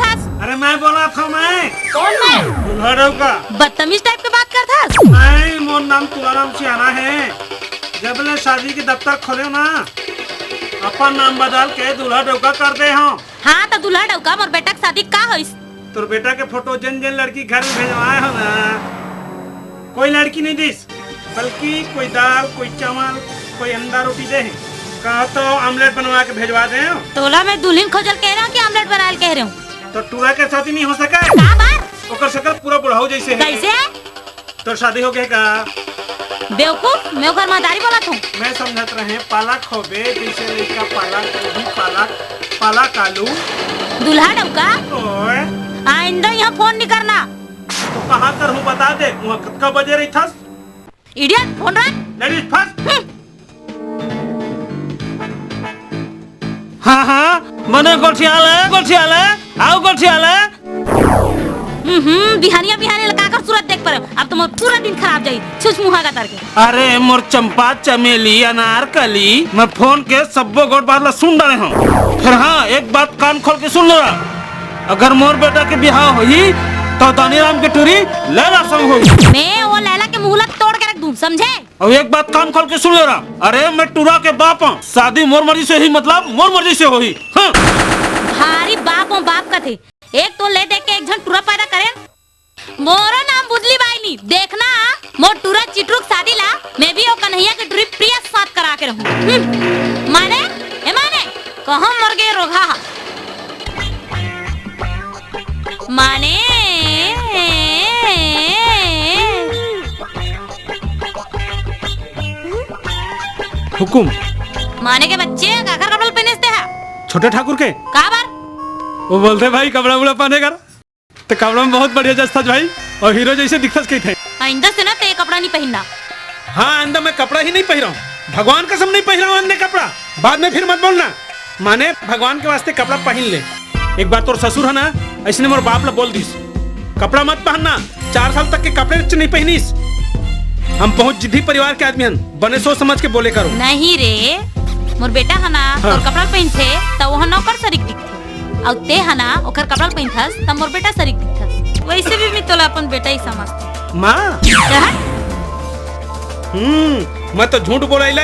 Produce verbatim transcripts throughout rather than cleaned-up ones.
हस? अरे मैं बोलत हँव मैं। कौन मैं? दूल्हा डउका। बदतमीज टाइप के बात करत हस। नहीं, मोर नाम तुलाराम सियाना हे। जब ले शादी के दफ्तर खोलेंव ना, अपन नाम बदल के दूल्हा डउका कर दे हँव। हाँ, त दूल्हा डउका, मोर बेटा के शादी का होइस? तोर बेटा के फोटो जेन जेन लड़की घर में भेजवाए हँव ना, कोई लड़की नहीं दिस, बल्कि कोई दाल, कोई चावल, कोई अंडा रोटी दे हे। कहा तो आमलेट बनवा के भेजवा दे। तोला मैं दुल्हिन खोजल कहे रहेंव कि आमलेट बनायल कहे रहेंव? तो टूरा के शादी नहीं हो सके? का बात? ओकर शकल पूरा बुढ़ऊ जइसे हे। कइसे? तोर शादी हो गे का? बेवकूफ, मैं ओकर महतारी बोलत हँव। मैं समझत रहेंव पालक होबे, जइसे लइका पालक, गोभी पालक, पालक आलू। दूल्हा डउका, ओए। आइंदा इहाँ फोन नहीं करना। तो कहाँ करहूँ बता दे, उहाँ कतका बजे रहिथस? Idiot, फोन रख। Ladies first। हम्म। हाँ, हाँ, मने गोठियाले, गोठियाले, अउ गोठियाले। हम्म, बिहानिया, बिहानिया ला काकर सूरत देख परेंव। अब तो मोर पूरा दिन खराब जाही, छुछ मुहा का तरके। अरे, मोर चंपा, चमेली, अनारकली, मैं फोन के सब्बो गोठ बात ला सुन डारे हँव। फेर हाँ, एक बात कान खोल के सुन ले रहा, अगर मोर बेटा के बिहाव होही, त दानीराम के टूरी लैला संग होही। मैं वो लैला के मुँह ला तोड़ के रख दूँ, समझे? अउ एक बात कान खोल के सुन ले रहा, अरे मैं टूरा के बाप हँव, शादी मोर मर्जी से ही, मतलब मोर मर्जी से होही। हाँ। भारी बाप हँव, बाप कथे। एक तो ले दे के एक झन टूरा पैदा करेन। मोरो नाम बुजली बाई नी। देखना, मोर टूरा चिटरू के शादी ला मैं भी ओ कन्हैया के टूरी प्रिया के साथ करा के रहूँ। हम्म। माने, ए माने, कहाँ मर गे रोगहा हा? माने, हुकुम। माने के बच्चे, काकर कपड़ा ल पहिने हस तेहा? छोटे ठाकुर के। काबर? वो बोलथे भाई, कपड़ा उपड़ा पहने कर, त कपड़ा में बहुत बढ़िया जचथस भाई, अउ हीरो जइसे दिखथस कहिथे। आइंदा से ना ते कपड़ा नहीं पहिनना। हाँ, आइंदा मैं कपड़ा ही नहीं पहिरँव, भगवान कसम नहीं पहिरँव अन्य कपड़ा। बाद में फिर मत बोलना। माने भगवान के वास्ते कपड़ा पहिन ले। एक बार तोर ससुर ह ना, अइसने मोर बाप ला बोल दिस, कपड़ा मत पहनना। चार साल तक के कपड़े नहीं पहिनिस। हम बहुत जिद्दी परिवार के आदमी हन, बने सोच समझ के बोले करो। नहीं रे, मोर बेटा ह ना, हाँ। तोर कपड़ा पहिनथे, त वो ह नौकर सरीक दिखथे। अउ ते ह ना, ओकर कपड़ा पहिनथस, त मोर बेटा सरीक दिखथस। वइसे भी मैं तोला अपन बेटा ही समझथँव। माँ? क्या? हम्म, मैं तो झूठ बोलाइला,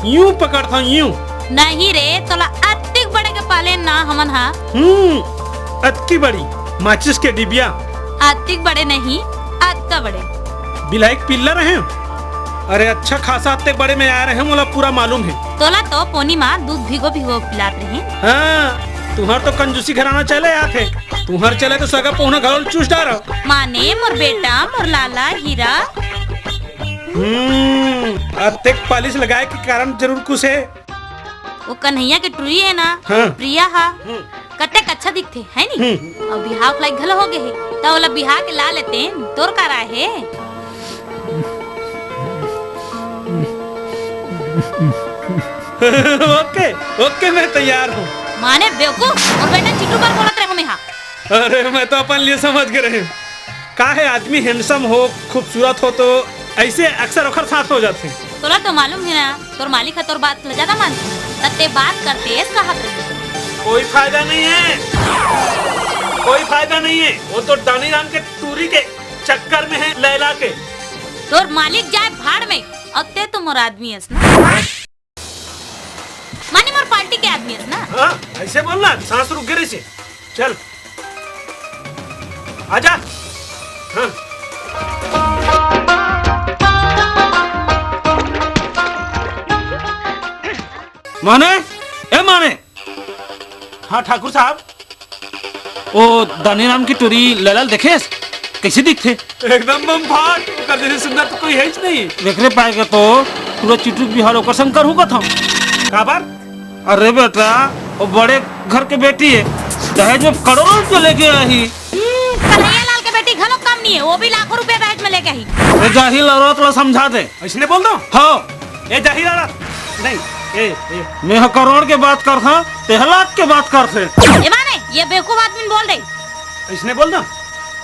यूं पकड़थँव, यूं। नहीं रे, तोला अतिक बड़े के पालेन ना हमन हा। हम्म, अतकी बड़ी माचिस के डिबिया। अतिक बड़े नहीं, अतका बड़े। बिलाई के पिल्ला रहेंव। अरे अच्छा खासा अतेक बड़े में आय रहेंव, मोला पूरा मालूम हे। तोला तो पोनी मा दूध भिगो भिगो पिलात रहेंव। हाँ, तुँहर तो कंजूसी घराना चले आथे। तुँहर चले तो सगा पहुना घलो ल चूस डारव। माने मोर बेटा, मोर लाला, हीरा। हम्म, अतेक पालिश लगाय के कारण जरूर कुछ हे। वो कन्हैया के टूरी हे ना, हाँ। प्रिया हा। हम्म। कतेक अच्छा दिखथे, हे नी? हम्म। अउ बिहाव के लायक घलो हो गे हे, त ओला बिहा के ला लेतेन, तोर का राय हे? OK, OK, मैं तैयार हँव। माने बेवकूफ, मोर बेटा चिटरू बर बोलत रहेंव मैं हा। अरे, मैं तो अपन लिए समझ गे रहेंव। का हे, आदमी handsome हो, खूबसूरत हो, तो अइसे अक्सर ओखर साथ हो जाथे। तोला तो मालूम हे ना, तोर मालिक ह तोर बात ला ज्यादा मानथे, त ते बात करते कहत रहे। कोई फायदा नहीं है, कोई फायदा नहीं है। वो तो दानीराम के टूरी के चक्कर में है, लैला के। तोर मालिक जाय भाड़ में, अउ ते तो मोर आदमी हस ना। माने मोर पार्टी के आदमी हस ना। हाँ, अइसे बोलना, सांस रुक गे रहिसे। चल, आजा। हाँ। माने, ए माने। हाँ ठाकुर साहब। ओ दानीराम के टूरी लैला ल देखेस? कइसे दिखथे? एकदम बम फाट, ओकर जइसे सुंदर तो कोई हेच नहीं। एकरे पाय के तो टूरा चिटरू के बिहाव ओकर संग करहूँ कथँव। काबर? अरे बेटा, वो बड़े घर के बेटी हे, दहेज में करोड़ों रुपया लेके आही। हम्म, कन्हैया लाल के बेटी घलो कम नहीं हे, वो भी लाखों रुपया दहेज में लेके आही। ए जाहिल औरत ला समझा दे। अइसने बोल दँव? हाँ। ए जाहिल औरत। नहीं, ए, ए। मैं ह करोड़ के बात करथँव, तें ह लाख के बात करथे। ए माने, ये बेवकूफ आदमी बोल दे। अइसने बोल दँव?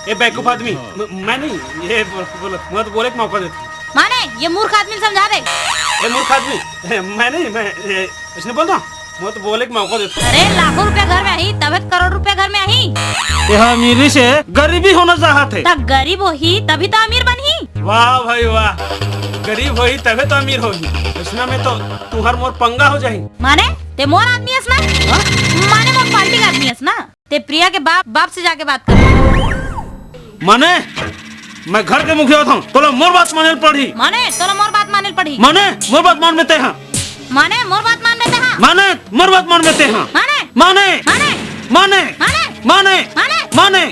ए बेवकूफ आदमी, म-, मैं नहीं, ये बोल, बोल, मैं तो बोले के मौका देथँव। माने, ये मूर्ख आदमी समझा दे। ए मूर्ख आदमी, ए, मैं नहीं, मैं, ए, अइसने बोल दँव? मोला तो बोले के मौका देते। अरे, लाखों रुपया घर में आही, तभे तो करोड़ रुपया घर में आही। ये अमीरी से गरीबी होना चाहत हे। त गरीब होही, तभी तो अमीर बनही। वाह भाई वाह, गरीब होही तभे तो अमीर होही। इसना में तो तुहर मोर पंगा हो जाही। माने, ते मोर आदमी हस ना? हाँ? माने, मोर पार्टी का आदमी हस ना? ते प्रिया के बाप, बाप से जाके बात कर। माने, मैं घर के मुखिया हूँ, तोला मोर बात माने ल पड़ही। माने, तोला मोर बात माने ल पड़ही। माने, मोर बात मान में ते हा। माने, मोर बात मान में ते हा। माने, मोर बात मान में ते हा। माने। माने। माने। माने। माने। माने। माने। माने।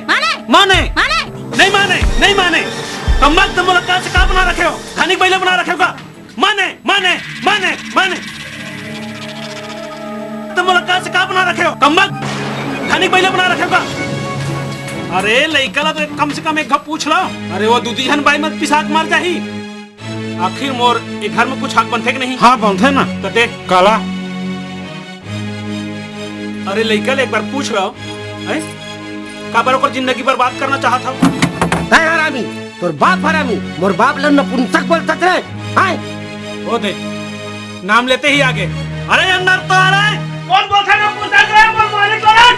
माने। माने। नहीं माने, नहीं माने। कम वक्त मोला का से का बना रखे हो? धनिक बैला बना रखे हो का? माने, माने, माने, माने। तो मोला का से का बना रखे हो? कम वक्त धनिक बैला बना रखे हो का? अरे, लइका ला तो कम से कम एक घप पूछ लो। अरे, वो दू दी झन बाई मत पिसाक मर जाही। आखिर मोर ए घर में कुछ हक बनथे कि नहीं? हाँ, बनथे ना। तो दे। काला? अरे लइका ले एक बार पूछ रहा हूँ, हैं? काबर ओकर जिंदगी बर्बाद करना चाहत हव? तै हरामी, तोर बाप हरामी, मोर बाप ल नपुंसक बोलथस रे, हैं? ओ दे, नाम लेते ही आगे। अरे अंदर तो आ रहा है। कौन बोलता है नपुंसक रे? बोल मालिक कौन?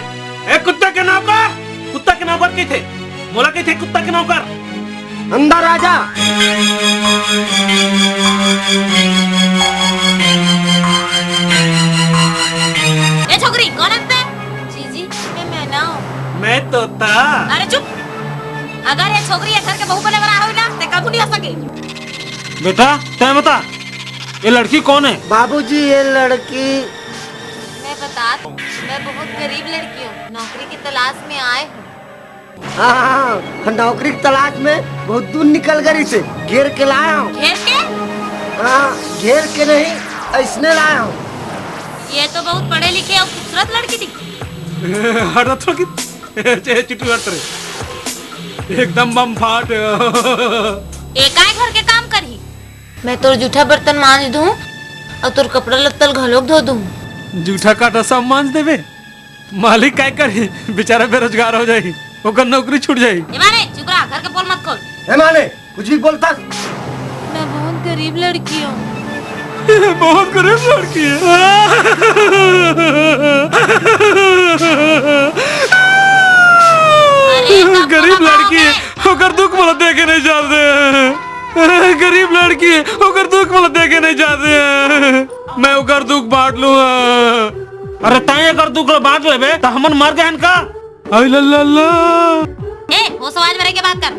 ए कुत्ता के नौकर, कुत्ता के नौकर कहिथे, मोला कहिथे कुत्ता के नौकर। अंदर आजा। ए छोकरी, कौन है बे? जीजी, मैं मैना हूँ। मैं तोता। अरे चुप। अगर ये छोकरी ये घर के बहू बने वाला होई ना, ते कबू नहीं हो सके। बेटा, तै बता, ये लड़की कौन है? बाबूजी, ये लड़की मैं बता, मैं बहुत गरीब लड़की हूँ, नौकरी की तलाश में आए हूँ। हाँ, हाँ, हाँ, नौकरी की तलाश में बहुत दूर निकल गई से घेर के लाया हूँ। घेर के? हाँ, घेर के नहीं, ऐसने लाया हूँ। ये तो बहुत पढ़े लिखे और खूबसूरत लड़की दिखती। हट थोड़ा कि चुटू हट रे। एकदम बम फाट। एकाए घर के काम करही। मैं तोर जूठा बर्तन मांज दूँ और तोर कपड़ा लत्तल घलोक धो दूँ। जूठा काटा सब मांज देबे। मालिक काय करही, बेचारा बेरोजगार हो जाही, ओकर नौकरी छूट जाही। ए माने, चुप रहा, घर के पोल मत खोल। ए माने, कुछ भी बोलता। मैं बहुत गरीब लड़की हूँ। बहुत गरीब लड़की है। अरे, गरीब लड़की है, ओकर दुख मोला देखे नहीं जाते। गरीब लड़की है, ओकर दुख मोला देखे नहीं जाते। मैं ओकर दुख बांट लूँ। अरे, तैं अगर दुख ला बांट लेबे, त हमन मर गए हन का? आई ला ला ला। ए, वो समाज में रह के बात कर।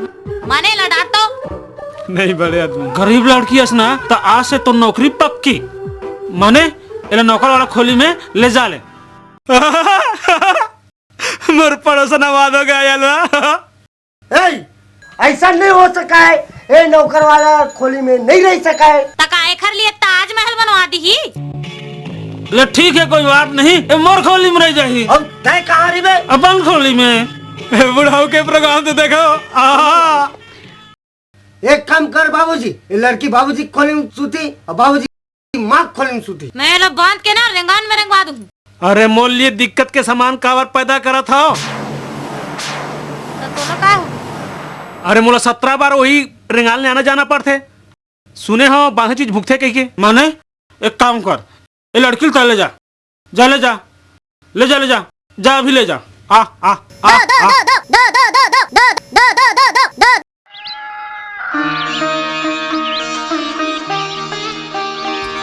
माने ला डांट तो। नहीं बड़े आदमी। गरीब लड़की हस ना, त आज से तो नौकरी पक्की। माने, एला नौकर वाला खोली में ले जा ले। मोर पड़ोसन आबाद हो गया यार। ए, ऐसा नहीं हो सका है। ए, नौकर वाला खोली में नहीं रह सका है। तका एखर लिए ताजमहल बनवा दीही। ले ठीक है, कोई बात नहीं, ए मोर खोली में रह जाही। अब तय कहाँ रही बे? अपन खोली में। ए, बुढ़ाऊ के प्रोग्राम तो देखो। आहा। एक काम कर बाबूजी, ये लड़की बाबूजी की खोली में सूती और बाबूजी माँ खोली में सूती। मैं ला बांध के ना रेंगान में रेंगवा दूँ। अरे मोर लिए दिक्कत के सामान काबर पैदा करत हव? त तोला का हो? अरे मोला सत्रह बार वही रेंगान ले आना जाना पड़थे। सुने हव बांधा चीज भुगते कहिके। माने एक काम कर, ए लड़की ल तैं ले जा, जा ले जा, ले जा, ले जा, जा अभी ले जा, आ, आ, आ, आ।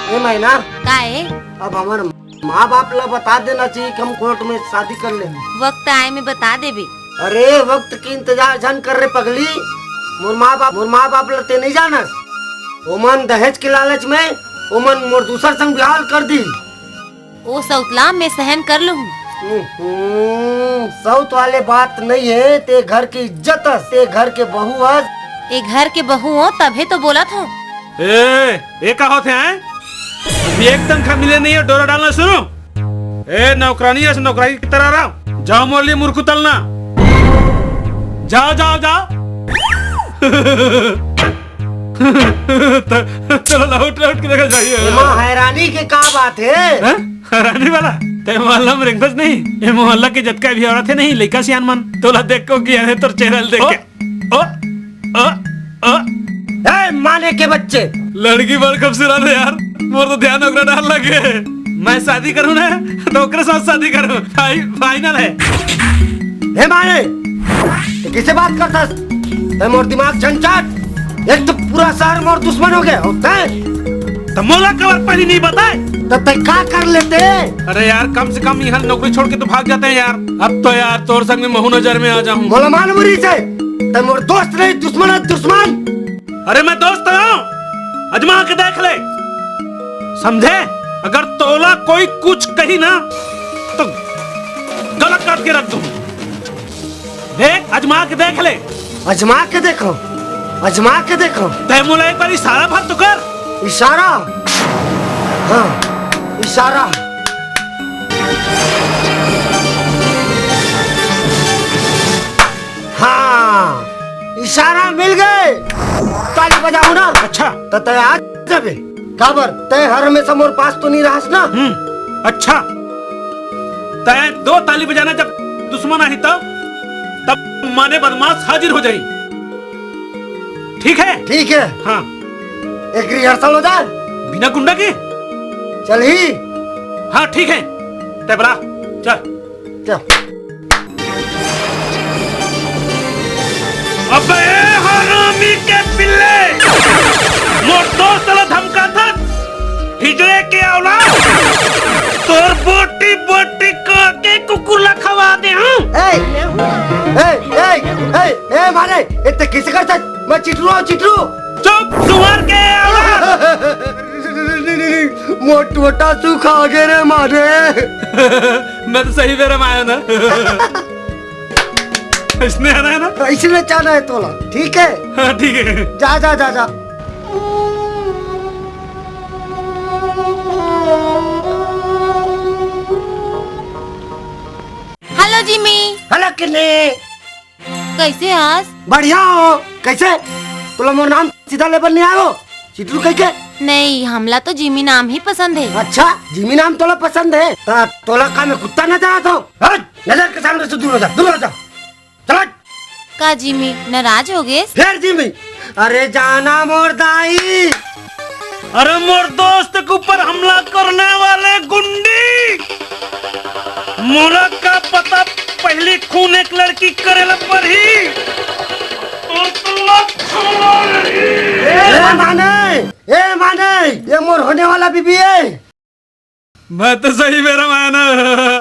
ए मैना, का है? अब हमर माँ बाप ला बता देना चाहिए कि हम कोर्ट में शादी कर ले। वक्त आए में बता देबे। अरे वक्त के इंतजार झन कर रे पगली, मोर माँ बाप, मोर माँ बाप ला ते नहीं जानस, ओमन दहेज के लालच में ओमन मोर दूसर संग बिहाव कर दी। ओ सौतला मैं सहन कर लूँ। हम्म, सौत वाले बात नहीं है, ते घर की इज्जत हस, ते घर के बहू हस। ए घर के बहू हो तभे तो बोलत हो। ए, ए का होथे हैं? अभी एक तनखा मिले नहीं है, डोरा डालना शुरू। ए नौकरानी है, नौकरानी की तरह रहो। जाओ मोर लिए मुरकू तलना। जाओ, जाओ, जाओ। त-, चलो लौट, लौट के देखा जाइए। एमा हैरानी के का बात है? हैं? हैरानी वाला? ते मोहल्ला में रेंगस नहीं? ये मोहल्ला के जतका भी औरत है नहीं, लइका सियान मन, तोला देख को किया है तोर चेहरा ल देख के। ओ, ओ, ओ। ए, माने के बच्चे। लड़की बड़ खूबसूरत है यार, मोर तो ध्यान ओकरा डार लगे। मैं शादी करूँ ना, तो ओकरे साथ शादी करूँ। फाइ-, फाइनल है। हे मारे, ते कइसे बात करथस? ते मोर दिमाग झंझट। एक तो पूरा शहर मोर दुश्मन हो गया, अउ ते? त मोला काबर पहिली नहीं बताए? त ते का कर लेते? अरे यार, कम से कम इहाँ नौकरी छोड़ के तो भाग जाते हैं यार। अब तो यार, तोर संग में महूँ नजर में आ जाहूँ। मोला मालूम रहिसे, ते मोर दोस्त नहीं, दुश्मन है, दुश्मन। अरे मैं दोस्त हूँ, अजमा के देख ले, समझे? अगर तोला कोई कुछ कही ना, तो गला काट के रख दूँ। देख, अजमा के देख ले। अजमा के देखो, अजमा के देखो। तै मोला एक बार इशारा भर तो कर। इशारा? हाँ, इशारा। हाँ, इशारा मिल गए। ताली बजाओ ना। अच्छा। त तै आ जाबे। काबर? तै हर हमेशा मोर पास तो नहीं रहस ना। हम्म, अच्छा। तै दो ताली बजाना, जब दुश्मन आही तब, तब माने बदमाश हाजिर हो जाही। ठीक है? ठीक है। हाँ। एक रिहर्सल हो जाए। बिना गुंडा के? चलही। हाँ, ठीक है। तै बला, चल। चल। अबे ए हरामी के पिल्ले, मोर दोस्त ला धमकाथस, हिजड़े के औलाद, तोर बोटी बोटी करके कुकुर ला खवा देहूँ। ए, ए, ए, ए, ए, मारे, ए, ते कइसे करथस? मैं चिटरू हूँ, चिटरू। चुप, सुअर के औलाद। मोटमोटा सुखा गे रे मारे। मैं तो सही बेरा में आया ना। इसने आना है ना? इसने चाहना है तोला, ठीक है? हाँ, ठीक है। जा, जा, जा, जा। हेलो जिमी। हेलो किन्नी। कइसे हस? बढ़िया हो। कइसे? तोला मोर नाम सीधा लेबर नहीं आयो? चिटरू कह के? नहीं, हमला तो जिमी नाम ही पसंद है। अच्छा, जिमी नाम तोला पसंद है? ता तोला का मैं कुत्ता नजर आता हूँ? हट! नजर के सामने से दूर हो जा, दूर हो जा। चल हट! का जिमी नाराज हो गेस? फेर जिमी, अरे जाना मोर दाई। अरे मोर दोस्त के ऊपर हमला करने वाले गुंडी, मोला का पता पहली खून एक लड़की करे ला पड़ही। तो तुम मत छोड़ो नहीं। ए माने, ए माने, ये मोर होने वाला बीबी है। मैं तो सही बेरा में आया ना।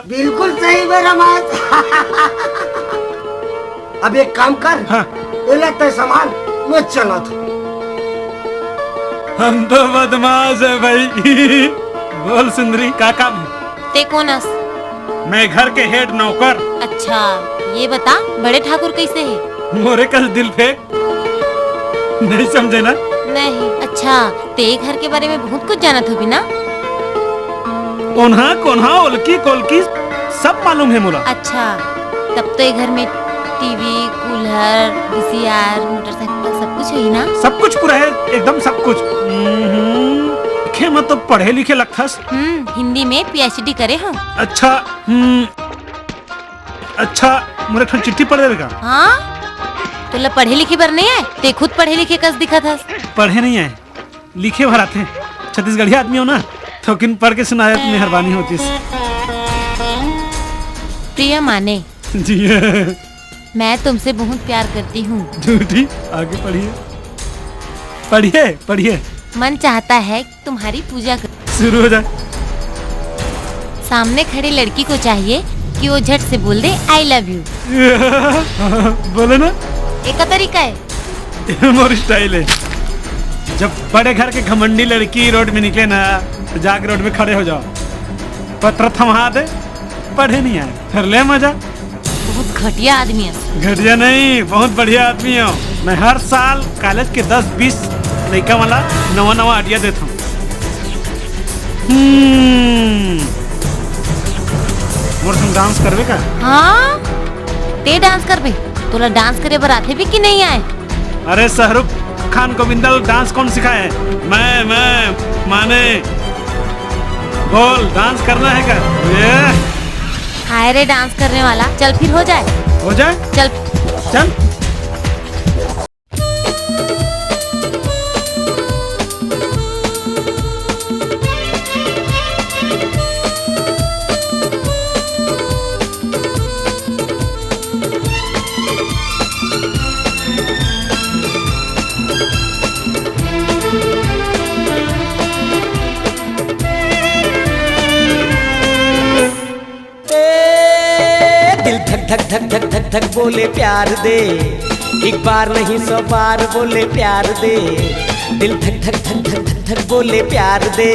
बिल्कुल सही बेरा में आया। अब एक काम कर, हाँ। एला तय संभाल, मैं चलत हूँ। हम तो बदमाश है भाई। बोल सुंदरी, का काम है? ते कोन अस? मैं घर के हेड नौकर। अच्छा, ये बता, बड़े ठाकुर कैसे है? मोरे कस दिल फेंक। नहीं समझे ना? नहीं। अच्छा, ते घर के बारे में बहुत कुछ जानत होबी ना? ओन्हा कोन्हा, ओलकी कोलकी, सब मालूम है मोला। अच्छा, तब तो ये घर में टीवी, कूलर, वीसीआर, मोटरसाइकिल, सब कुछ है ही ना? सब कुछ पूरा है, एकदम सब कुछ। हम्म, लिखे में तो पढ़े लिखे लगथस। हम्म, हिंदी में पीएचडी करे हूँ। अच्छा, हम्म, अच्छा, मोर एक ठन चिट्ठी पढ़ देबे का? हाँ? तोला पढ़े लिखे बर नहीं है? ते खुद पढ़े लिखे कस दिखत हस। पढ़े नहीं है, लिखे भर आथे। छत्तीसगढ़िया आदमी हो ना, थोकिन पढ़ के सुनाए त मेहरबानी होतिस। प्रिय माने। जी। मैं तुमसे बहुत प्यार करती हूँ। झूठी, आगे पढ़िए। पढ़िए, पढ़िए। मन चाहता है तुम्हारी पूजा कर। शुरू हो जाए। सामने खड़ी लड़की को चाहिए कि वो झट से बोल दे, "I love you।" बोले ना। एक तरीका है। ये मोर स्टाइल है। जब बड़े घर के घमंडी लड़की रोड में निकले ना, तो जाके रोड में खड़े हो जाओ, पत्र थमा दे, पढ़े नहीं आए, फिर ले मजा। बहुत घटिया आदमी है। घटिया नहीं, बहुत बढ़िया आदमी हो। मैं हर साल कॉलेज के दस बीस लइका वाला नवा नवा आइडिया देता हूँ। हम्म, मोर संग डांस करबे का? हाँ, ते डांस करबे? तोला डांस करे बर आथे भी कि नहीं आए? अरे शाहरुख खान गोविंदा डांस कौन सिखाए? मैं, मैं, माने, बोल, डांस करना है क्या? ये। हाय रे डांस करने वाला, चल फिर हो जाए। हो जाए? चल। चल। ए, दिल धक धक धक धक धक धक बोले प्यार दे, एक बार नहीं सौ बार बोले प्यार दे। दिल धक धक धक धक धक धक बोले प्यार दे,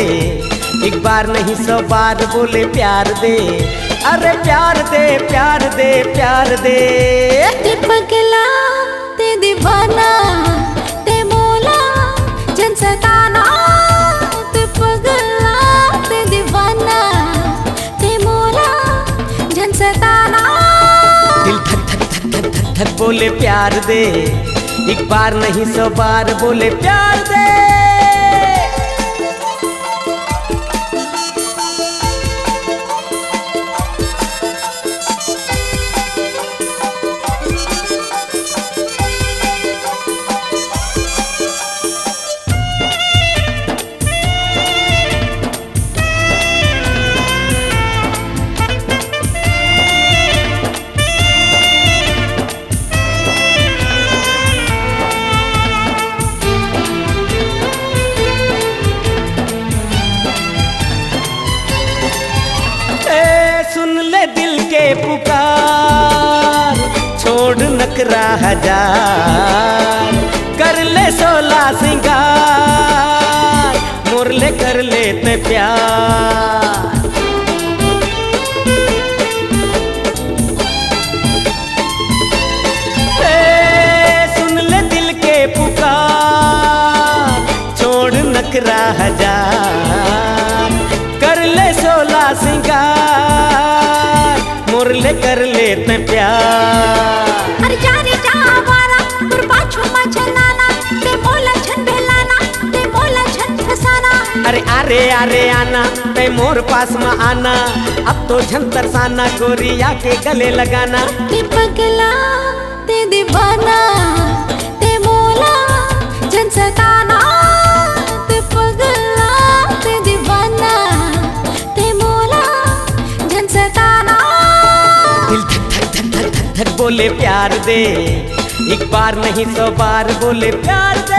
एक बार नहीं सौ बार बोले प्यार दे। अरे प्यार दे, प्यार दे, प्यार दे। ते पगला, ते दीवाना, ते मोला जन सताना। ते पगला, ते दीवाना, ते मोला जन सताना। दिल धक धक धक धक धक धक बोले प्यार दे, एक बार नहीं सौ बार बोले प्यार दे। ए, सुन ले दिल के पुकार, छोड़ नखरा हजार, कर ले सोला सिंगार, मोर ले कर ले ते प्यार। ए, सुन ले दिल के पुकार, छोड़ नखरा हजार, कर ले सोला सिंगार, मोर ले कर ले ते प्यार। अरे जाने जा आवारा, मोर पाछू मा झन आना, ते मोला झन बहलाना, ते मोला झन फसाना। अरे, अरे, अरे आना, ते मोर पास मा आना, अब तो झन तरसाना, गोरिया के गले लगाना। ते पगला, ते दीवाना, ते मोला झन सताना। ते पगला, ते दीवाना, ते मोला झन सताना। दिल धक धक धक धक धक धक बोले प्यार दे, एक बार नहीं सौ बार बोले प्यार दे।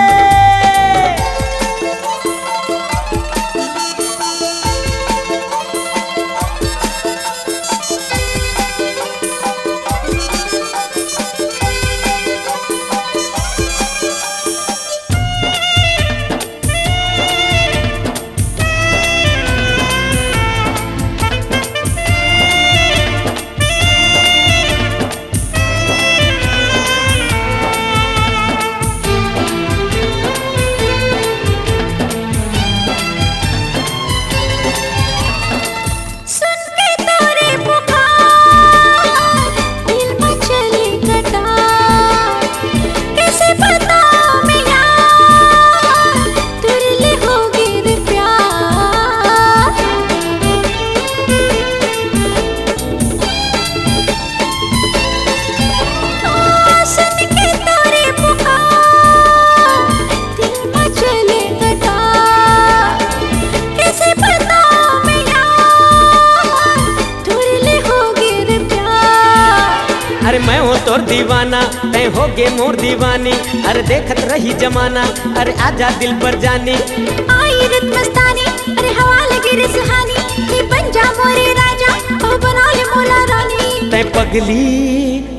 सुन के तोरे पुकार, दिल में चली कटार। कैसे बताऊं मैं यार, तेरे लिए हो गए रे प्यार। ओ, सुन के तोरे पुकार, दिल में चले कटार। कैसे बताऊं मैं यार, तेरे लिए हो गए रे प्यार। अरे मैं हो तोर दीवाना, तै हो गे मोर दीवानी। अरे देखत रही जमाना, अरे आजा दिल पर जानी। आई रत मस्तानी, अरे हवा लगे रे सुहानी। तै बन जा मोरे राजा, ओ बना ले मोला रानी। तै पगली,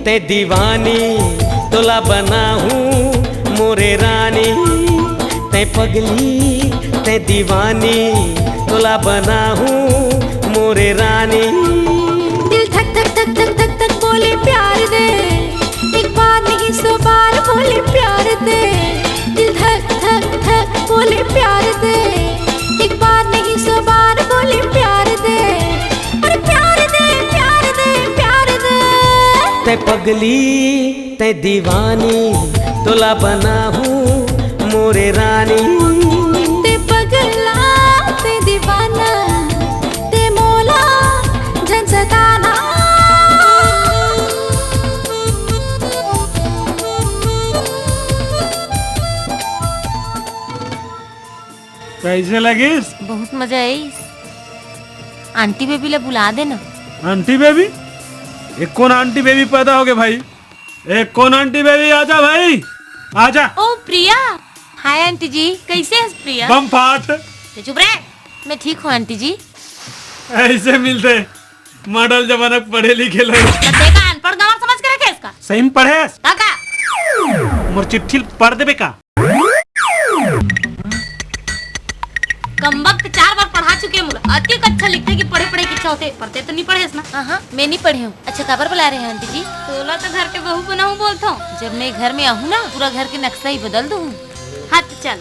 तै दीवानी, तोला बनाहूँ मोरे रानी। तै पगली, तै दीवानी, तोला बनाहूँ मोरे रानी। दिल धक धक धक धक धक धक बोले प्यार दे, एक बार नहीं सौ बार बोले प्यार दे। दिल धक धक धक बोले प्यार दे, एक बार नहीं सौ बार बोले प्यार दे। अरे प्यार दे, प्यार दे, प्यार दे। तै पगली, तै दीवानी, तोला बनाहूँ मोरे रानी। तै पगला, तै दीवाना, तै मोला झन सताना। कैसे लगिस? बहुत मजा आइस। आंटी बेबी ला बुला देना। Aunty baby? ये कोन आंटी बेबी पैदा हो गए भाई? ए, कौन आंटी बेबी, आजा भाई, आजा। ओ प्रिया। हाय आंटी जी, कैसे है प्रिया? बम फाट। ते चुप रहे। मैं ठीक हूँ आंटी जी। ऐसे मिलते मॉडल जमाना के पढ़े लिखे लोग। तब देखा, अनपढ़ गंवार समझ के रखे इसका। सही में पढ़े? का का? मोर चिट्ठी पढ़ देबे का? कमबख्त चार बार पढ़ा चुके मोला। अतिक अच्छा लिखथे कि पढ़े पढ़े के इच्छा होथे, पर ते तो नहीं पढ़ेस ना। हाँ, हाँ, मैं नहीं पढ़े हूँ। अच्छा, काबर बुला रहे हैं आंटी जी? तोला तो घर के बहू बनाऊँ बोलथो। जब मैं घर में आहूँ ना, पूरा घर के नक्शा ही बदल दूँ। हाँ, तो चल।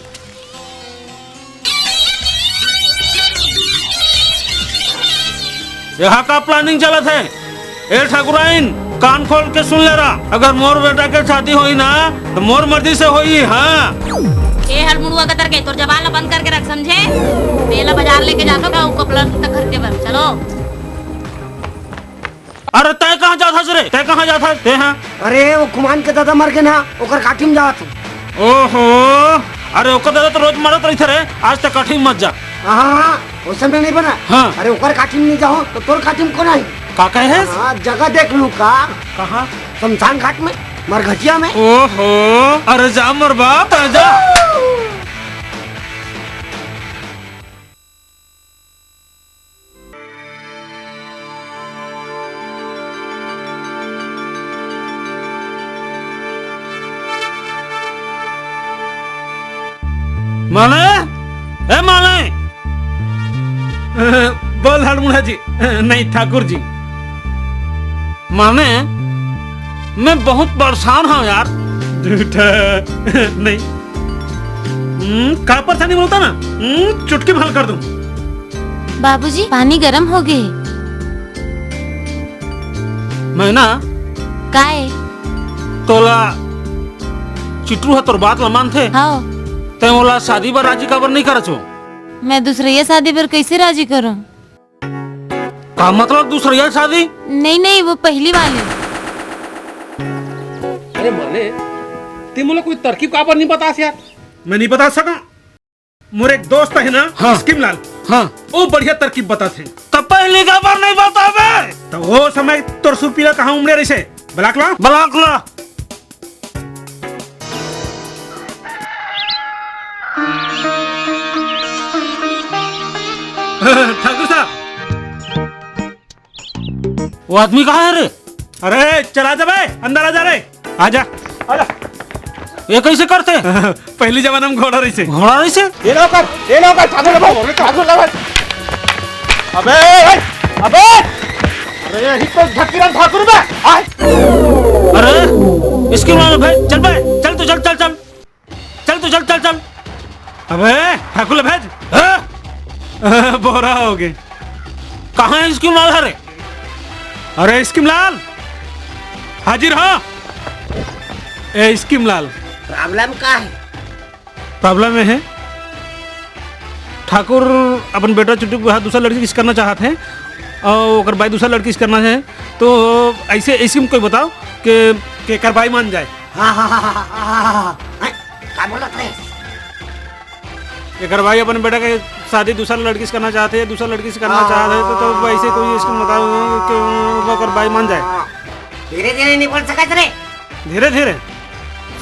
यहाँ का planning चलत है? ए ठाकुराइन, कान खोल के सुन ले रहा, अगर मोर बेटा के शादी होई ना, तो मोर मर्जी से होई। हाँ। ए हलमुड़ुआ कतर के, तोर जबान ला बंद करके रख, समझे? तेला बाजार लेके जाथो का, उ कपड़ा लत्ता खरीदे बर। चलो। अरे तय कहाँ जात हस रे? तय कहाँ जात हस? तय हाँ। अरे वो खुमान के दादा मर गे ना, ओकर काठी में जात हूँ। ओहो, अरे ओकर दादा तो रोज मरत रहिथे रे, आज तक काठी में मत जा। हाँ, हाँ, हाँ, वो समय नहीं बना। हाँ। अरे ओकर काठी में नहीं जाओ तो तोर काठी में कौन आई? का कहे है? हाँ, जगह देख लू का? कहाँ? शमशान घाट में, मरघटिया में। ओहो, अरे जा मोर बाप, जा। माने? ए माने? बोल हड़मुड़ा जी, नहीं ठाकुर जी। माने, मैं बहुत परेशान हूँ यार। झूठा नहीं। हम्म, का परेशानी बोलता ना? हम्म, चुटकी में हल कर दूँ। बाबूजी, पानी गरम हो गे। मैं ना काय? तोला चिटरू ह तोर बात ला मानथे। हाँ। तैं ओला शादी बर राजी काबर नहीं करत हो? मैं दूसरइया शादी बर कैसे राजी करूँ? का मतलब दूसरइया शादी? नहीं, नहीं, वो पहली वाले। अरे माने, तैं मोला कोई तरकीब काबर नहीं बतास यार? मैं नहीं बता सका। मोर एक दोस्त है ना, हाँ। स्कीम लाल। हाँ। वो बढ़िया तरकीब बताथे। त पहली काबर नहीं बताबे? त वो समय तोर सुरपीला कहाँ उमड़े रहिसे? बलाक ला? बलाक ला। ठाकुर साहब। वो आदमी कहाँ है रे? अरे, चला जा बे, अंदर आ जा रे। आ जा। आ जा। ये कैसे करते? पहली जमाना में घोड़ा रहिसे। घोड़ा रहिसे? ये नौकर, ये नौकर, ठाकुर ला भाई, ठाकुर ला भाई। अबे, ए, अबे! अरे, यही तो धक्कीराम ठाकुर बे। आ। अरे, इसकी माँ भाई, चल बे, चल तू, चल, चल, चल। चल तू, चल, चल, चल। अबे, ठाकुर ला भेज। हाँ? बोरा हो गे। कहाँ है स्कीम लाल हरे? अरे स्कीम लाल, हाजिर हो। ए स्कीम लाल। Problem का है? Problem ये है, ठाकुर अपन बेटा चुटरू के बिहाव दूसरा लड़की से करना चाहत है और ओकर बाई दूसरा लड़की से करना है, तो ऐसे स्कीम कोई बताओ कि केकर बाई मान जाए। हाँ, हाँ, हाँ, हाँ, हाँ, हाँ, हाँ। हैं? का बोलत रहे? एकर भाई अपन बेटा के शादी दूसरा लड़की से करना चाहते हैं, दूसरा लड़की से करना हाँ। चाहते हैं, तो, तो ऐसे कोई स्कीम बताओ कि ओकर भाई मान जाए। धीरे धीरे नहीं बोल सकत रे। धीरे धीरे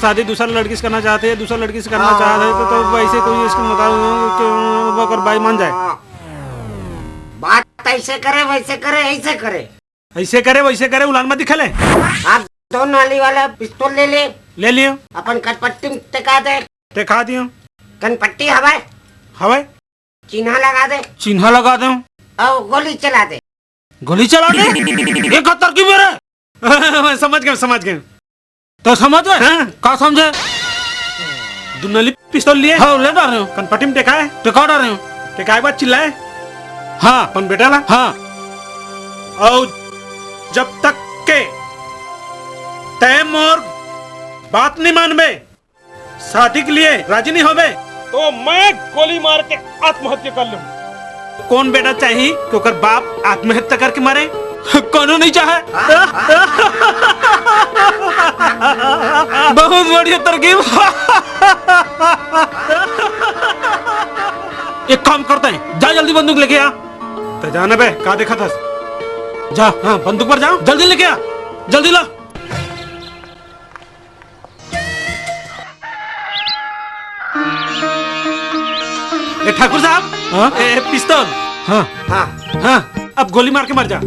शादी दूसरा लड़की से करना चाहते हैं, दूसरा लड़की से करना हाँ। चाहते हैं, तो, तो ऐसे कोई स्कीम बताओ कि ओकर भाई मान जाए। बात ऐसे करे, वैसे करे, ऐसे करे। ऐसे करे, वैसे करे, उलान मत दिखले। आप दो नाली वाला पिस्तौल ले ले। ले लियो। अपन कनपट्टी में टेका दे। टेका दियो। कनपट्टी हवय। हवय। चिन्हा लगा दे। चिन्हा लगा दे। और गोली चला दे। गोली चला दे? ये का तरकीब है रे? मैं समझ गया, समझ गया। तो समझ गए? हाँ। का समझे? दो नली पिस्तौल लिए? हाँ, ले डाल रहे हो। कनपट्टी में टेकाए? टेका डाल रहे हो। टेकाए बाद चिल्लाए? हाँ। अपन बेटा ला? हाँ। और जब तक के तय मोर बात नहीं मानबे, शादी के लिए राजी नहीं होबे, तो मैं गोली मार के आत्महत्या कर लूँ। कौन बेटा चाही कि ओकर बाप आत्महत्या करके मरे? कोनो नहीं चाहे। बहुत बढ़िया तरकीब। एक काम करते हैं, जा जल्दी बंदूक लेके आ। तो जाना बे, का देखा था? जा, हाँ, बंदूक पर जा, जल्दी लेके आ, जल्दी ला। ठाकुर साहब, हाँ? ए, पिस्तौल। हाँ। हाँ। हाँ, अब गोली मार के मर जा।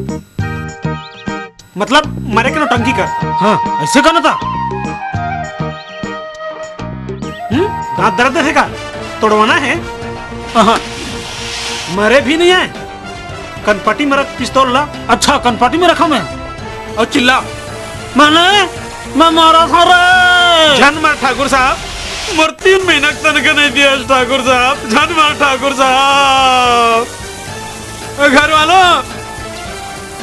मतलब, मरे के नौटंकी कर। हाँ, ऐसे कहना था। हम्म? दांत दर्द है का? तोड़वाना है? हाँ। मरे भी नहीं है। कनपटी में रख पिस्तौल ला। अच्छा, कनपटी में रखा मैं। और चिल्ला। मैंने, मैं मारा था रे। झन मार ठाकुर साहब, मोर तीन महीना के तनखा नहीं दिया ठाकुर साहब, झन मार ठाकुर साहब। घर वालों,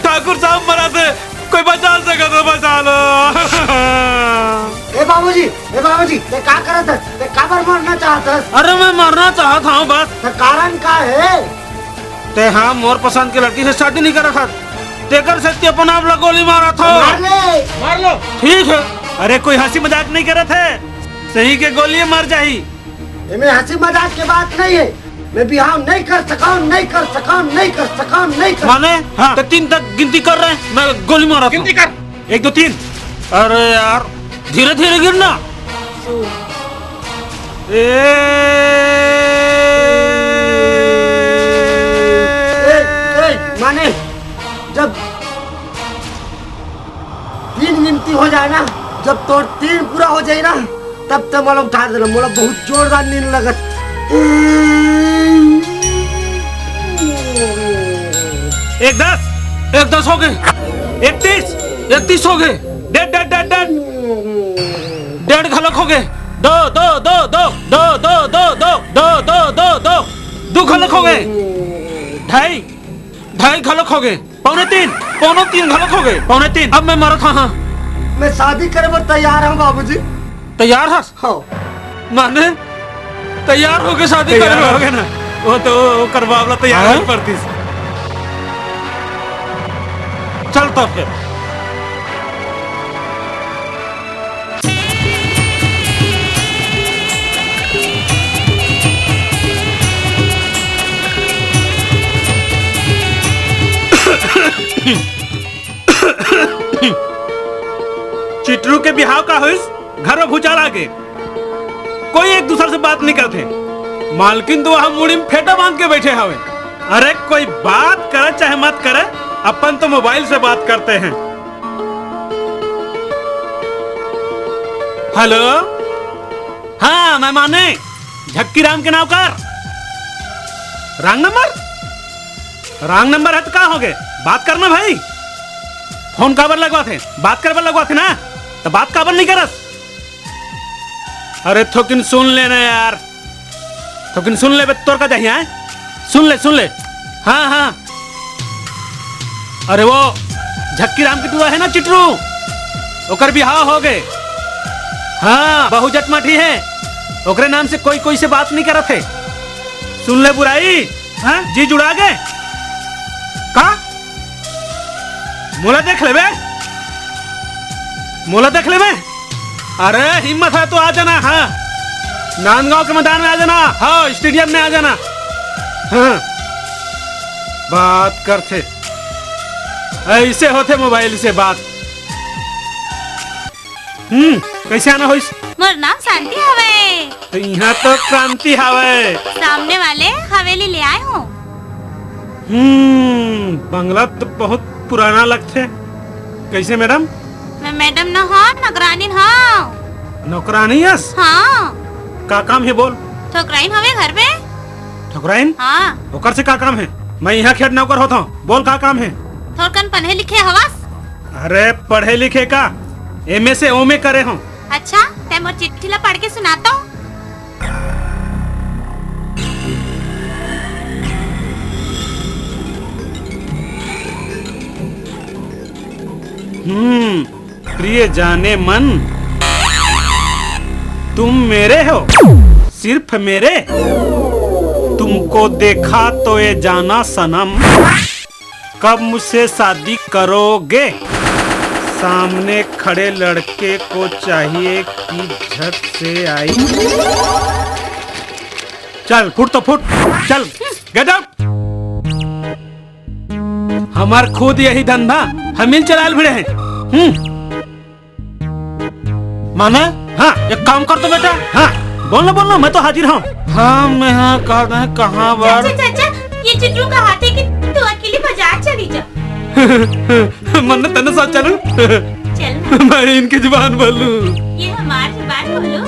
ठाकुर साहब मरा थे, कोई बचा सके तो बचा लो। ए बाबूजी, ए बाबूजी, ते का करत हस? ते काबर मरना चाहत हस? अरे मैं मरना चाहत हूँ बस। ते कारण का है? ते हाँ मोर पसंद के लड़की से शादी नहीं करत हस, तेकर से ते अपन आप ला गोली मारत हो। मार ले। मार लो। ठीक है। अरे कोई हंसी मजाक नहीं करत है, सही के गोली मर जाही। एमे हंसी मजाक के बात नहीं है। मैं बिहाव नहीं कर सका, नहीं कर सका, नहीं कर सका, नहीं कर माने? हाँ। तो तीन तक गिनती कर रहे हैं, मैं गोली मारा गिनती कर। एक, दो, तीन। अरे यार, धीरे धीरे गिरना। ए, ए, माने, जब तीन गिनती हो जाए ना, जब तोर तीन पूरा हो जाए ना, तब ते मोला उठा देना। मोला बहुत जोरदार नींद लगत। एक दस, एक दस हो गए, एक तीस, एक तीस हो गए। डेढ़, डेढ़, डेढ़, डेढ़। डेढ़ घलक हो गए। दो, दो, दो, दो, दो, दो, दो, दो, दो, दो, दो, दो, दो घलक हो गए। ढाई, ढाई घलक हो गए। पौने तीन, पौने तीन घलक हो गए, पौने तीन। अब मैं मरत हाँ, हाँ। मैं शादी करे बर तैयार हूँ बाबूजी। तैयार हस? हाँ। माने तैयार हो गए शादी करे तैयार बर? हो गए ना, वो तो ओकर बाबला तैयार हाँ? होई पड़तीस। चल तब फिर। चिटरू के बिहाव का होइस, घर में भूचाल आ गे। कोई एक दूसर से बात नहीं करथे। मालकिन तो वहाँ मुड़ी में फेटा बांध के बैठे हवे। अरे कोई बात करे चाहे मत करे, अपन तो मोबाइल से बात करते हैं। हेलो, हाँ मैं माने झक्की राम के नाव कर। Wrong number? रॉन्ग नंबर है तो का हो गए? बात करना भाई। फोन काबर लगवा थे? बात करबर लगवा थे ना, तो बात काबर नहीं करस? अरे थोकिन सुन लेना यार, थोकिन सुन लेबे तोर का चाहिए, हैं? सुन ले, सुन ले। हाँ, हाँ। अरे वो झक्की राम की टुआ है ना चिटरू, ओकर बिहाव हो गए। हाँ, बहू जटमाठी है, ओकरे नाम से कोई कोई से बात नहीं करत है। सुन ले बुराई, हाँ? जी जुड़ा गए का? मोला देख लेबे, मोला देख लेबे। अरे हिम्मत है तो आ जाना, हाँ नांदगांव के मैदान में आ जाना, हाँ स्टेडियम में आ जाना। हाँ बात करथे, ऐसे होथे मोबाइल से बात। हम्म, कैसे आना होइस? मोर नाम शांति हवय। तो यहाँ तो क्रांति हवय। सामने वाले हवेली ले आए हो। हम्म, बंगला तो बहुत पुराना लगथे। कैसे मैडम? मैं मैडम न हो, नौकरानी हो। नौकरानी हस? हाँ। का काम है बोल? ठोकराइन हवे घर में। ठोकराइन? हाँ। ओकर से का काम है? मैं यहाँ खेत नौकर होत हूँ। बोल का काम है? थोड़कन पढ़े लिखे हवस? अरे पढ़े लिखे का, एमए से ओमे करे हूँ। अच्छा, तै मोर चिट्ठी ला पढ़ के सुना तो। हम्म, प्रिय जाने मन, तुम मेरे हो, सिर्फ मेरे। तुमको देखा तो ये जाना सनम, कब मुझसे शादी करोगे? सामने खड़े लड़के को चाहिए कि झट से आई। चल फुट तो फुट, चल, गेट आउट। हमार खुद यही धंधा, हम ही चलाल भिड़े हैं। हम्म। माने? हाँ। एक काम कर तो बेटा। हाँ। कौन ला बोलना, मैं तो हाजिर हूँ। हाँ, मैं हाँ कहा था, कहाँ बार? चाचा, चाचा, ये चिटरू कहा थे कि तू अकेली बाजार चली जा। मन्ने तन्ने साथ चलूं? चल ना। मैं इनकी जुबान बोल लूं। ये हमार जुबान बोलो।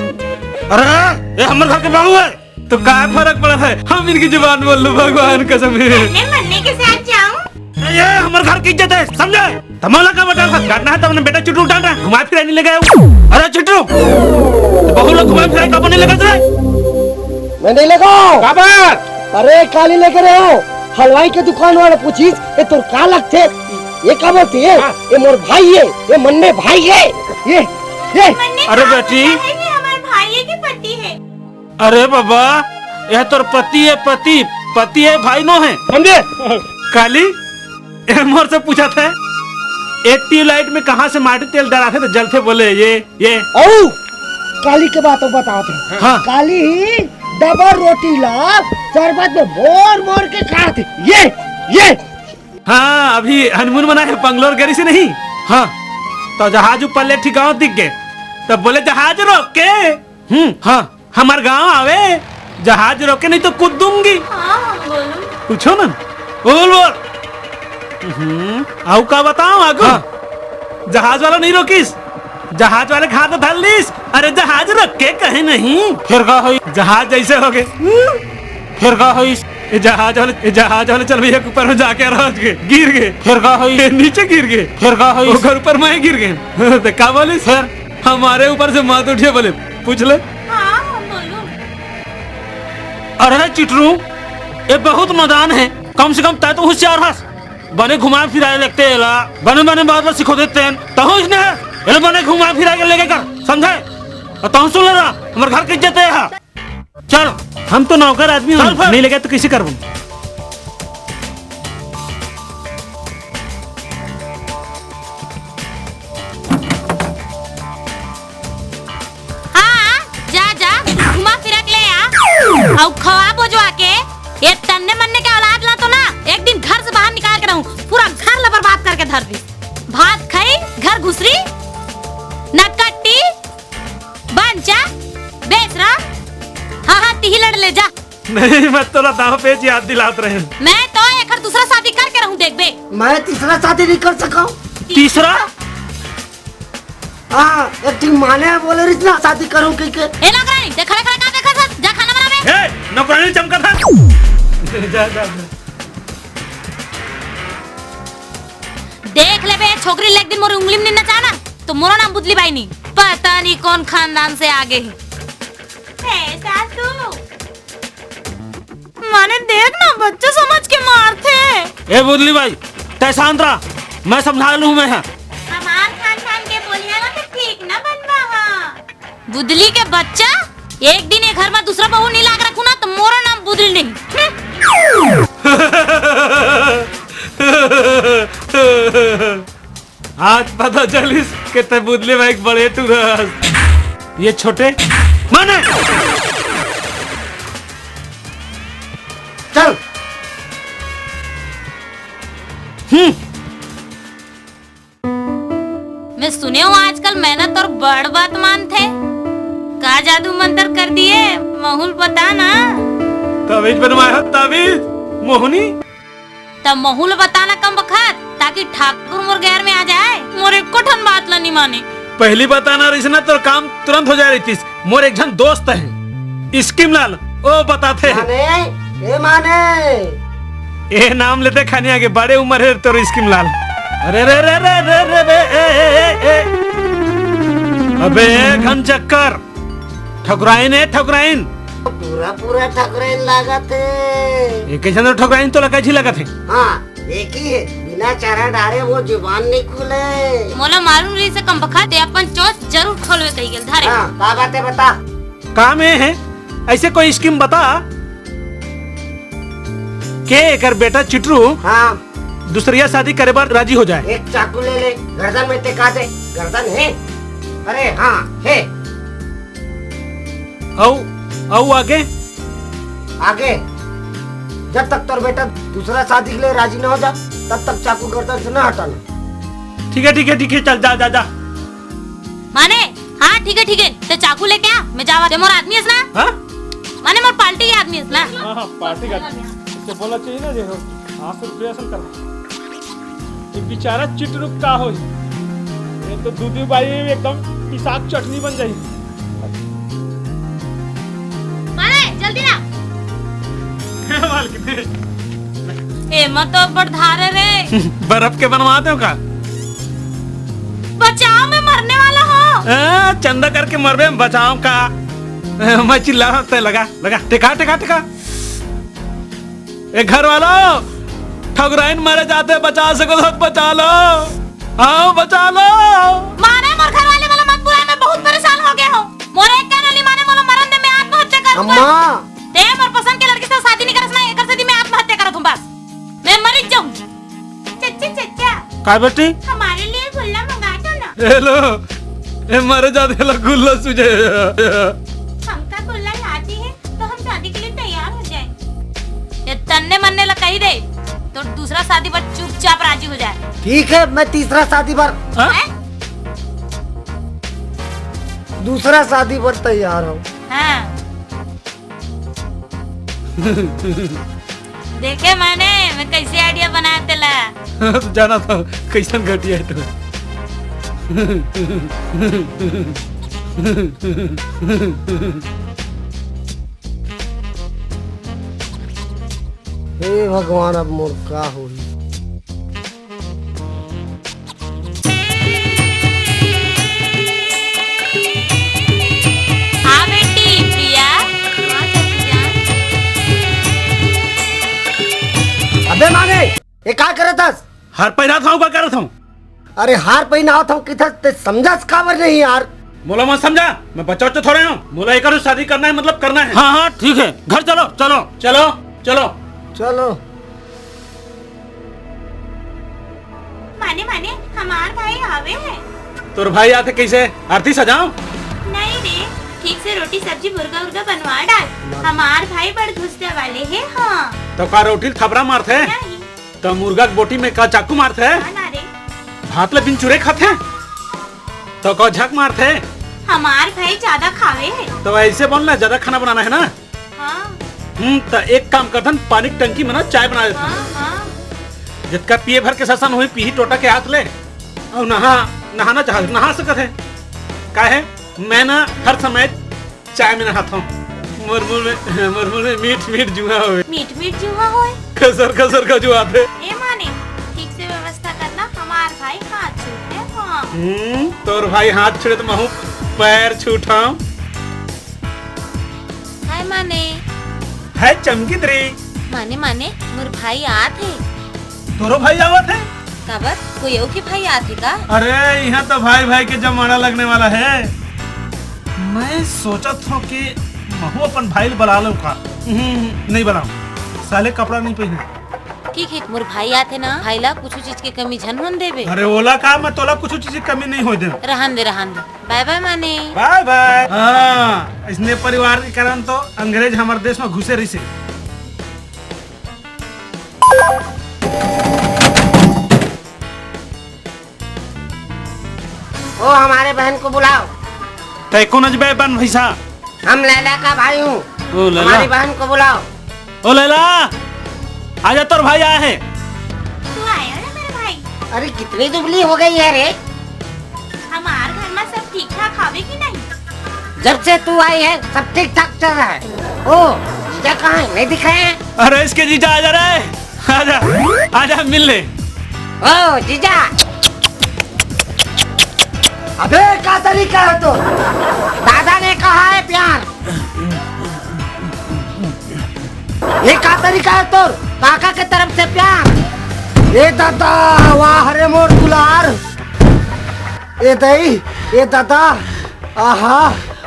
अरे, ये हमर घर के बहू है। तो का फर्क पड़ा है? हम इनकी जुबान बोल लूं, भगवान कसम है। मन्ने, मन्ने के साथ जाऊं? ये हमर घर की इज्जत है, समझे? तमोला का बता, काटना है तो अपने बेटा चिटरू डाल रहा है, घुमा फिरा नहीं ले गए। अरे चिटरू, तो बहू लोग घुमा फिरा कब नहीं लगा रे? मैं नहीं लगा। का बात? अरे काली लेके रहे हो, हलवाई के दुकान वाले पूछिस, "ये तोर का लगथे?" ये का बोलती है? हाँ। "ये मोर भाई है, ये मन्ने भाई है।" ये, ये। मन्ने अरे का बेटी। बोलता है कि हमारे भाई है कि पति है? अरे बाबा, यह तोर पति है, पति, पति है, भाई नो है, समझे? काली, ए मोर से पूछा था, एक ट्यूबलाइट में कहाँ से माटी तेल डराथे तो जलथे बोले, ये, ये। औ, काली के बात बतावत हूँ। हाँ। काली ही डबल रोटी ला शरबत में मोर मोर के खात हे। ये, ये। हाँ, अभी हनीमून मनाए हे, बंगलोर गे रहिसे नहीं। हाँ, तो जहाज ऊपर ले ठिकाओ दिख गए, तब बोले, "जहाज रोक के।" हम्म, हाँ, हमार गांव आवे, जहाज रोके नहीं तो कूद दूंगी। हाँ, हाँ, बोलो। पूछो ना, बोल, बोल। हम्म, आऊ का बताओ आगू? हाँ। जहाज वाला नहीं रोकिस, जहाज वाले के हाथ धर लीस। अरे जहाज रोक के कहे नहीं। फिर का होई? जहाज जैसे हो गए। फिर का होई? ए जहाज वाले, ए जहाज वाले चल भैया के ऊपर में जाके रह गए, गिर गए। फिर का होई? ए नीचे गिर गए। फिर का होई? ओकर ऊपर मैं गिर गए। तो का बोलिस? फिर? हमारे ऊपर से मत उठिए बोले, पूछ ले। हाँ, हम बोलूं। अरे चिटरू, ये बहुत नादान है, कम से कम तै तो होशियार हस। बने घुमाए फिराए लगते एला, बने बने बात बात सिखो देते हैं। तहु इसने है, एला बने घुमाए फिराए के लेके कर, समझे? और तहु सुन ले रहा, हमारे घर की इज्जत है यहाँ। चल, हम तो नौकर आदमी हन, चल फिर। नहीं लगे तो किसे करबो? हाँ, जा, जा, घुमा फिरा के ले आ। अउ खवा बोजवा के, ये तन्ने मन्ने के औलाद ला तो ना, एक दिन घर से बाहर निकाल के रहूं, पूरा घर ला बर्बाद करके धर दी। भात खाई, घर घुसरी, नकट्टी, बंचा, बेसरा, हाँ, हाँ, तिही लड़ ले जा। नहीं, मैं तोला दाव पेच याद दिलात रहे। मैं तो एकर दूसरा शादी करके रहूं, देखबे। मैं तीसरा शादी नहीं कर सका। तीसरा? हाँ, एक ठिन माने बोले रहिस ना, शादी करूं कह के। ए नौकरानी, देख खड़े खड़े का देखत हस? जा खाना बनावे। ए, नौकरानी चमकत हस। जा, जा, जा। देख लेबे, छोकरी ले एक दिन मोर उंगली में नचा ना, तो मोरो नाम बुदली बाई नहीं। पता नहीं कौन खानदान से आगे ही। ए, सासू। माने देख ना, बच्चा समझ के मारथे। ए बुदली बाई, तै शांत रह, मैं समझा लूं मैं। हमार खानदान के बोलिया ना तो ठीक ना बनवा हा। बुदली के बच्चा, एक दिन ये घर में दूसरा बहू नहीं लाग रखू ना तो मोरो नाम बुदली नहीं। हम्म। आज पता चलिस के तै बुदली बाई के बड़े टूरा हस। ये छोटे माने। चल। हम्म। मैं सुने हूँ आजकल मैना तोर बड़ बात मानथे। का जादू मंतर कर दिए? महूल बता ना। ताबीज बनवाए हो, ताबीज, मोहनी। त महू ल बताना कम बखत, ताकि ठाकुर मोर गैर में आ जाए। मोर एको ठन बात ल नी माने। पहली बताना रहिस ना, तोर काम तुरंत हो जाए रहितिस। मोर एक झन दोस्त हे, स्कीम लाल, ओ बताथे। माने, ए माने। ए नाम लेते खानी आगे, बड़े उम्र हे तोर स्कीम लाल। अरे रे रे रे रे रे बे, ए, ए, ए, ए। अबे घन चक्कर। ठकुराइन हे, ठकुराइन। पूरा, पूरा ठकुराइन लागत हे। ए, कइसन तो ठकुराइन तो लगा झी लागत हे। हाँ, एक ही हे, बिना चारा डारे वो जुबान नहीं खुले। मोला मालूम रहिस हे कम बखत, ते अपन चोंच जरूर खोलवे कही गेल। धरे। हाँ, का बात हे बता। काम ए हे, ऐसे कोई स्कीम बता। के एकर बेटा चिटरू हाँ। दूसरिया शादी करे बर राजी हो जाए। एक चाकू ले ले, गर्दन में टेका दे। गर्दन हे? अरे हाँ, हे। अउ, अउ आगे? आगे, जब तक तोर बेटा दूसरा शादी के लिए राजी ना हो जा, तब तक चाकू गर्दन से ना हटाना। ठीक हे, ठीक हे, ठीक हे, चल, जा, जा, जा। माने, हाँ, ठीक हे, ठीक हे, ते चाकू लेके आ, मैं जावत ते मोर आदमी हस ना? हाँ? माने मोर पार्टी के आदमी हस ना? हाँ, हाँ, पार्टी का आदमी। इसे बोला चाहिए ना, देखो, हाँ, सिर्फ ऐसा कर। ये बेचारा चिटरुक का हो, ये तो दूधी बाई एकदम पिसाक चटनी बन जाई। मारे, जल्दी आ। मालकिन। एमा तो अब्बड़ धार हे रे। बर्फ के बनवा दो का? बचाओ, मैं मरने वाला हूँ। आ, चंदा करके मरबे, बचाओ का? मैं चिल्ला रहा, तै लगा, लगा, टिका, टिका, टिका। ए घर वालो, ठगुराइन मरे जाथे, बचा सको तो बचा लो। हाँ, बचा लो। माने मोर घर वाले वाला मत बुलाए, मैं बहुत परेशान हो गया हूँ। मोर एक कहना नहीं माने, मोला मरन दे, मैं आत्महत्या करूंगा। अम्मा। ते मोर पसंद के लड़की से शादी नहीं करस ना, एकर शादी मैं आत्महत्या करत हूँ बस। मैं मर जाऊंगी। चच्चा, चच्चा। का बेटी? हमारे लिए गुल्ला मंगा दो ना। हेलो, ए मरे जाथे ला गुल्ला सूझे। हमका गुल्ला लाती है तो हम शादी के लिए तैयार हो जाए। ये तन्ने मन्ने ला कही दे, तो दूसरा शादी पर चुपचाप राजी हो जाए। ठीक है, मैं तीसरा शादी पर हाँ? हैं? दूसरा शादी पर तैयार हूँ। हाँ। देखे माने, मैं कैसे आइडिया बनाया तेला। हाँ, तो जाना था, कैसन घटिया है तो। हे भगवान, अब मोर का होही? हाँ बेटी, प्रिया। हाँ चाची जान। अबे माने, ये का करत हस? हार पहिरात हूँ, का करत हूँ? अरे हार पहिनावत हूँ किथस, ते समझस काबर नहीं यार? मोला मत समझा, मैं बच्चा उच्चा थोड़े हूँ। मोला एकर शादी करना है, मतलब करना है। हाँ, हाँ, ठीक है, घर चलो, चलो। चलो, चलो। चलो। माने, माने, हमार भाई आवे है। तोर भाई आथे कैसे? आरती सजाओ। नहीं रे, ठीक से रोटी सब्जी मुर्गा उर्गा बनवा डाल। हमार भाई बड़ गुस्से वाले है। हाँ। तो का रोटी ल थपरा मारथे? नहीं। तो मुर्गा के बोटी में का चाकू मारथे? हाँ ना रे। भात ल बिन चुरे खाथे? तो का झक मारथे? हमार भाई ज्यादा खावे है। तो ऐसे बोल ना, ज्यादा खाना बनाना है ना? हाँ। हम्म, त एक काम करथन, पानी के टंकी में ना चाय बना देथन। हाँ, हाँ। जितका पिए भर के ससन होही, पीही टोटा के हाथ ले। अउ नहा, नहाना चाह, नहा सकत है। काहे? मैं ना हर समय चाय में नहाता हूँ। मोर मुंह में, मोर मुंह में मीठ मीठ जुआ होवे। मीठ मीठ जुआ होए? खसर खसर का जुआ थे। ए माने, ठीक से व्यवस्था करना, हमार भाई हाथ छूटे। हाँ। हम्म, तोर भाई हाथ छुड़े तो महू पैर छूटाऊं। हाय माने। हाय चमकी तरी। माने, माने, मोर भाई आत हे। तोरो भाई आवत हे? काबर? कोई अउ के भाई आत हे का? अरे, यहाँ तो भाई भाई के जमाना लगने वाला है। मैं सोचत हूँ कि महू अपन भाई ल बला लूँ का? हम्म, नहीं बलाऊँ, साले कपड़ा नहीं पहने। ठीक है, मोर भाई आत हे ना, भाई ला कुछ चीज के कमी झन होन देबे। अरे ओला का, मैं तोला कुछ चीज के कमी नहीं होय देव। रहन दे, रहन दे। बाय बाय माने। बाय बाय। हाँ, इसने परिवार के कारण तो अंग्रेज हमारे देश में घुसे रहिसे। ओ, हमारे बहन को बुलाओ। तै कोन अजबे बन भैसा? हम लैला का भाई हूँ। ओ लैला। हमारी बहन को बुलाओ। ओ लैला, आजा, तोर भाई आए हे। तू आयो ना मेरे भाई। अरे कितनी दुबली हो गई है रे। हमार घर में सब ठीक ठाक हवे कि नहीं? जब से तू आई है सब ठीक ठाक चल रहा है। ओ, जीजा कहाँ है? नहीं दिख रहे हैं। अरे इसके जीजा आजा रे, आजा, आजा मिल ले। ओ जीजा, अबे का तरीका है तो? दादा ने कहा है प्यार। ये का तरीका है तोर? काका के तरफ से प्यार। ए दादा, वाह रे मोर दुलार। ए दई, ए दादा, आहा,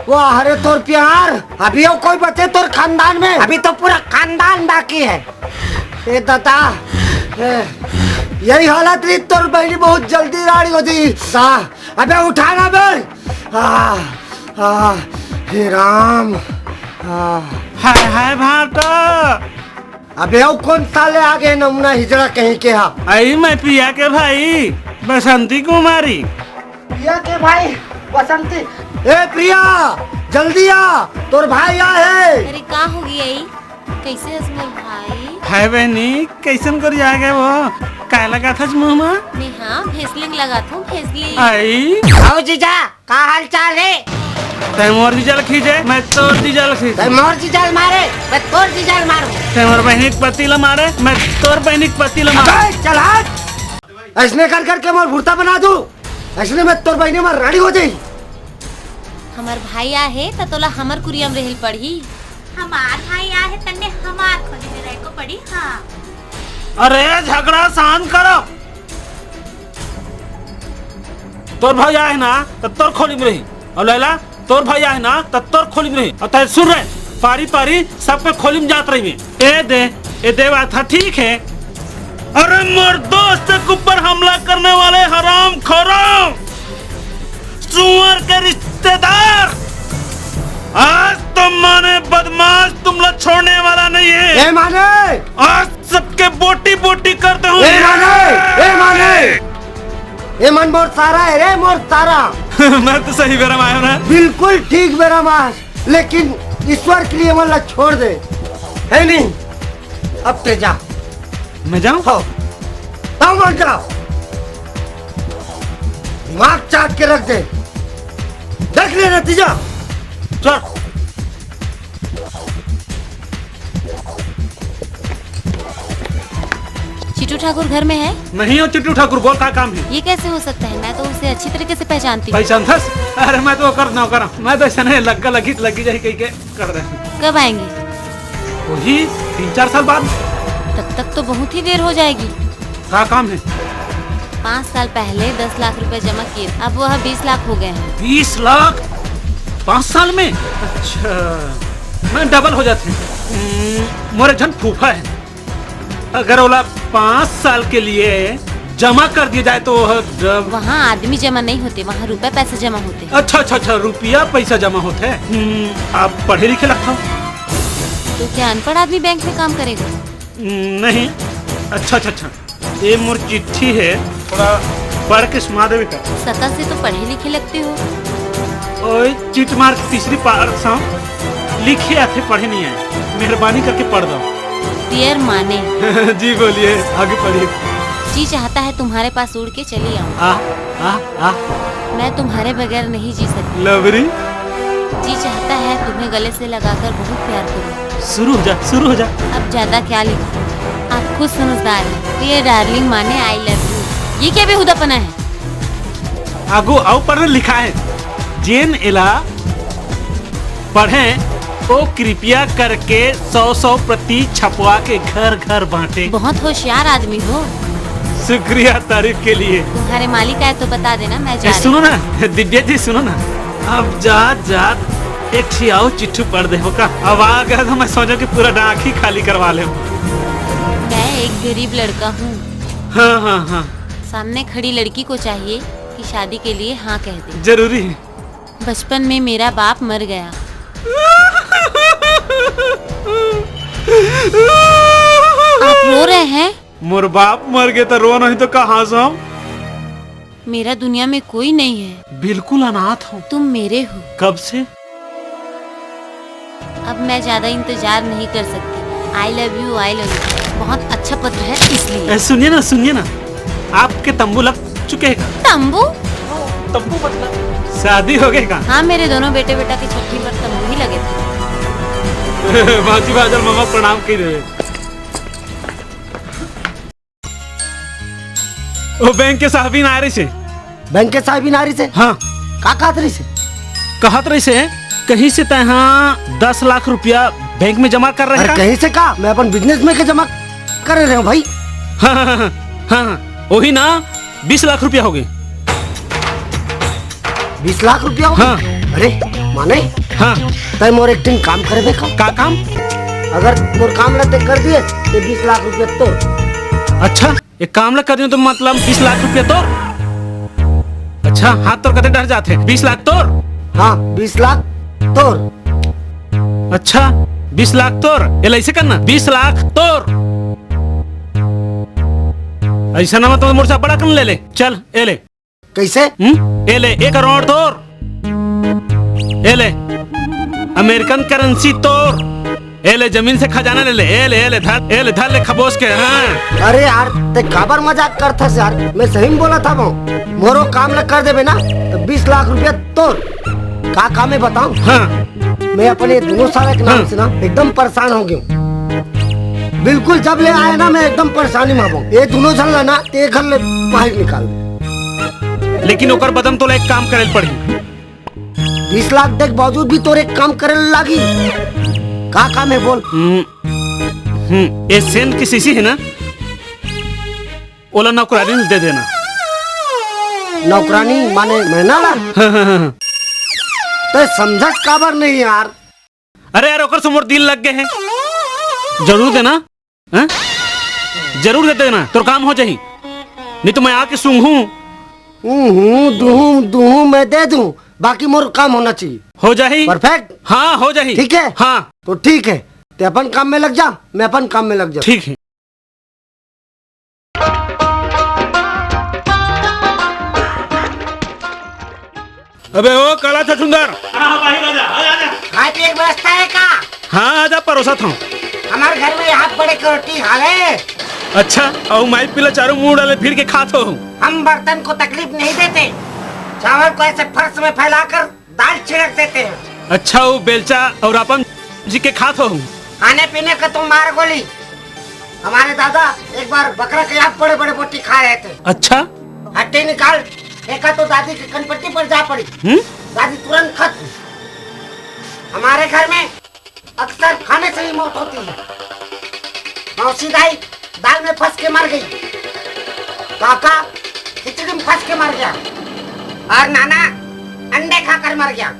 वाह रे तोर प्यार। अभी अउ कोई बचे तोर खानदान में? अभी तो पूरा खानदान बाकी है। ए दादा, ए, यही हालत रही तोर बहनी बहुत जल्दी राड़ी हो जाई। दा, अबे उठा ना बे। आ, आ, हे राम। आ। हाय, हाय, भाटो। अबे, अउ कौन साले आ गए नमूना हिजड़ा कहीं के हा? आई मैं प्रिया के भाई, बसंती कुमारी। प्रिया के भाई, बसंती। ए प्रिया, जल्दी आ, तोर भाई आए हे। अरे, का हो गया ई? कैसे हस मोर भाई? हाय बहनी, कैसन गोरिया गे वो? काय लगाथस मुंह मा? मैं हाँ, भेसलिन लगाथों, भेसलिन। आई। आओ जीजा, का हाल चाल हे? तै मोर जीजा ल खींचे, मैं तोर जीजा ल खींचे। तै मोर जीजा ल मारे, मैं तोर जीजा ल मारूं। तै मोर बहिनी के पति ल मारे, मैं तोर बहिनी के पति ल मारूं। अबे, चल हट। अइसने कर करके मोर भुरता बना दूं। अइसने में तोर बहिनी हमर रानी हो जाई। हमर भाई आहे त तोला हमर कुरिया म रेहे ल पड़ही। हमार भाई आहे तन्ने हमार खोली में रहे को पड़ी। हाँ। अरे झगड़ा शांत करो। तोर भाई आहे ना त तोर खोली में रही। अउ लैला, तोर भाई आहे ना, त तोर खोली में रही। अउ तैं सुन रे, पारी पारी सबके खोली में जात रहिबे। ए दे, ए देवा था ठीक हे। अरे मोर दोस्त के ऊपर हमला करने वाले हरामखोरों, सुअर के रिश्तेदार, आज तो माने बदमाश तुम लोग छोड़ने वाला नहीं है। ए माने! आज सबके बोटी बोटी करते हूँ। ए माने! ए माने! ए मन मोर सारा हे रे, मोर सारा। मैं तो सही बेरा में आयो ना। बिल्कुल ठीक बेरा में आस, लेकिन ईश्वर के लिए मन ला छोड़ दे, हे नहीं? अब ते जा। मैं जाऊं? हो। ताऊ मन का दिमाग चाट के रख दे, देख ले नतीजा। चल। चिट्टू ठाकुर घर में है? नहीं हो चिट्टू ठाकुर, बोल का काम है? ये कैसे हो सकता है? मैं तो उसे अच्छी तरीके से पहचानती हूँ। पहचानथस? अरे मैं तो ओकर नौकर हूँ। मैं तो ऐसा नहीं लग्गा लगी लगी जाही कही के कर दे। कब आएंगे? वही तीन चार साल बाद। तब तक तो बहुत ही देर हो जाएगी। का काम है? पाँच साल पहले दस लाख रुपए जमा किए, अब वह बीस लाख हो गए हैं। बीस लाख? पाँच साल में? अच्छा, मैं डबल हो जाते हैं। हम्म, मोरे झन फूफा है, अगर ओला पाँच साल के लिए जमा कर दिया जाए तो वह डब- वहाँ आदमी जमा नहीं होते, वहाँ रुपए पैसे जमा होते हैं। अच्छा, अच्छा, अच्छा, रुपया पैसा जमा होते हैं। हम्म, आप पढ़े लिखे लगता हो? तो क्या अनपढ़ आदमी बैंक में काम करेगा? हम्म, नहीं। अच्छा, अच्छा, अच्छा। ये मोर चिट्ठी है, थोड़ा पढ़ के सुना देवे का? सकल से तो पढ़े लिखे लगते हो। ओए, चिट मार के तीसरी पार सा लिखे आथे, पढ़े नहीं आए, मेहरबानी करके पढ़ दो। डियर माने। जी बोलिए, आगे पढ़िए। जी चाहता है तुम्हारे पास उड़ के चली आऊं। आ, आ, आ। मैं तुम्हारे बगैर नहीं जी सकती। लवरी। जी चाहता है तुम्हें गले से लगाकर बहुत प्यार करूं। शुरू हो जा, शुरू हो जा। अब ज्यादा क्या लिखूं, आप खुद समझदार हैं। डियर डार्लिंग माने आई लव यू। ये क्या बेहुदापना है? आगू अउ पढ़ लिखा है, जेन एला पढ़ें, वो कृपया करके सौ सौ प्रति छपवा के घर घर बांटें। बहुत होशियार आदमी हो। शुक्रिया तारीफ के लिए। तुम्हारे मालिक आए तो बता देना, मैं जा ए, रही सुनो हूँ। ना, दिव्या जी सुनो ना, अब जात जात एक ठी अउ चिट्ठी पढ़ देबो का? अब आ गया तो मैं सोचो कि पूरा डाक ही खाली करवा ले। मैं एक गरीब लड़का हूँ। हाँ, हाँ, हाँ। सामने खड़ी लड़की को चाहिए कि शादी के लिए हाँ कह दे। जरूरी है। बचपन में मेरा बाप मर गया। आप रो रहे हैं? मोर बाप मर गए तो रो नहीं तो कहाँ से हम? मेरा दुनिया में कोई नहीं है। बिल्कुल अनाथ हूँ। तुम मेरे हो। कब से? अब मैं ज्यादा इंतजार नहीं कर सकती। I love you, I love you। बहुत अच्छा पत्र है इसलिए। ए, सुनिए ना, सुनिए ना, आपके तंबू लग चुके हैं का? तंबू? तंबू मतलब? शादी हो गई का? हाँ, मेरे दोनों बेटे बेटा की छठी पर तंबू ही लगे थे। बाजी बाजल मामा प्रणाम कह रहे। ओ बैंक के साहबीन आए रहिसे। बैंक के साहबीन आए रहिसे? हाँ। का कहत रहिसे? कहत रहिसे, कहीं से तैं हा दस लाख रुपया बैंक में जमा कर रहे अरे का? कहीं से का? मैं अपन बिजनेस में के जमा करे रहे हूँ भाई। हाँ, हाँ, हाँ, हाँ, हाँ, वही ना, बीस लाख रुपया हो गए। बीस लाख रुपया हो गए? हाँ। अरे, माने? हाँ। तैं मोर एक दिन काम करबे का? का काम? अगर मोर काम ला तैं कर दिए, तो बीस लाख रुपया तोर। अच्छा? एक काम ला कर दियो तो मतलब बीस लाख रुपया तोर। अच्छा, हाथ तोर कते डर जाथे? बीस लाख तोर? हाँ, बीस लाख तोर। अच्छा, बीस लाख तोर। एला ऐसे करना, बीस लाख तोर। ऐसा ना मत मोर से बड़ा कन ले ले। चल, ए ले। कैसे? हम्म? ए ले, एक करोड़ तोर। ए ले। अमेरिकन करेंसी तोर। ए ले, जमीन से खजाना ले ले। ए ले, ए ले, धर, ए ले, धर ले खबोस के, हाँ। अरे यार, ते काबर मजाक करथस यार? मैं सही में बोलत हवं। मोरो काम ला कर देबे ना, तो बीस लाख रुपया तोर। का काम हे बताओ? हाँ। मैं अपन ये दोनों साला के नाम हाँ। से ना एकदम परेशान हो गया हूँ। बिल्कुल जब ले आए ना, मैं एकदम परेशानी में हवं। ये दोनों झन ला ना, ते घर ले बाहर निकाल दे। लेकिन ओकर बदन तोला एक काम करे पड़ही। बीस लाख देख बावजूद भी तोर एक काम करे लागी। का काम हे बोल? हम्म, हम्म, ये सेंट की शीशी हे ना, ओला नौकरानी दे देना। नौकरानी माने मैना ला? हाँ, हाँ, हाँ, हाँ। ते समझत काबर नहीं यार? अरे यार, ओकर से मोर दिल लग गए हे। जरूर देना, हैं? जरूर दे देना, तोर काम हो जाही। नहीं तो मैं आके सूंघूं। हूं, हूं, दूं, दूं, मैं दे दूं, बाकी मोर काम होना चाहिए। हो जाही? Perfect? हाँ, हो जाही। ठीक है? हाँ। तो ठीक है, ते अपन काम में लग जा, मैं अपन काम में लग जा। ठीक है। अबे ओ काला छछुंदर। हाँ, हाँ, भाई राजा, आ जा, आ जा। खाए पिए के व्यवस्था हे का? हाँ, आजा, परोसत हूँ। हमारे घर में आप बड़े के रोटी खावे। अच्छा, अउ माई पीला चारों मुंह डाले फिर के खात हो। हम बर्तन को तकलीफ नहीं देते, चावल को ऐसे फर्श में फैलाकर दाल छिड़क देते हैं। अच्छा, वो बेलचा और आपन जी के खात हो। खाने पीने का तो मार गोली। हमारे दादा एक बार बकरा के आप बड़े बड़े बोटी खा रहे थे। अच्छा। हड्डी निकाल, देखा तो दादी की कनपट्टी पर जा पड़ी। हम्म? दादी तुरंत खत्म। हमारे घर में अक्सर खाने से ही मौत होती है। मौसी दाई दाल में फंस के मर गई, पापा खिचड़ी में फंस के मर गया, और नाना अंडे खाकर मर गया।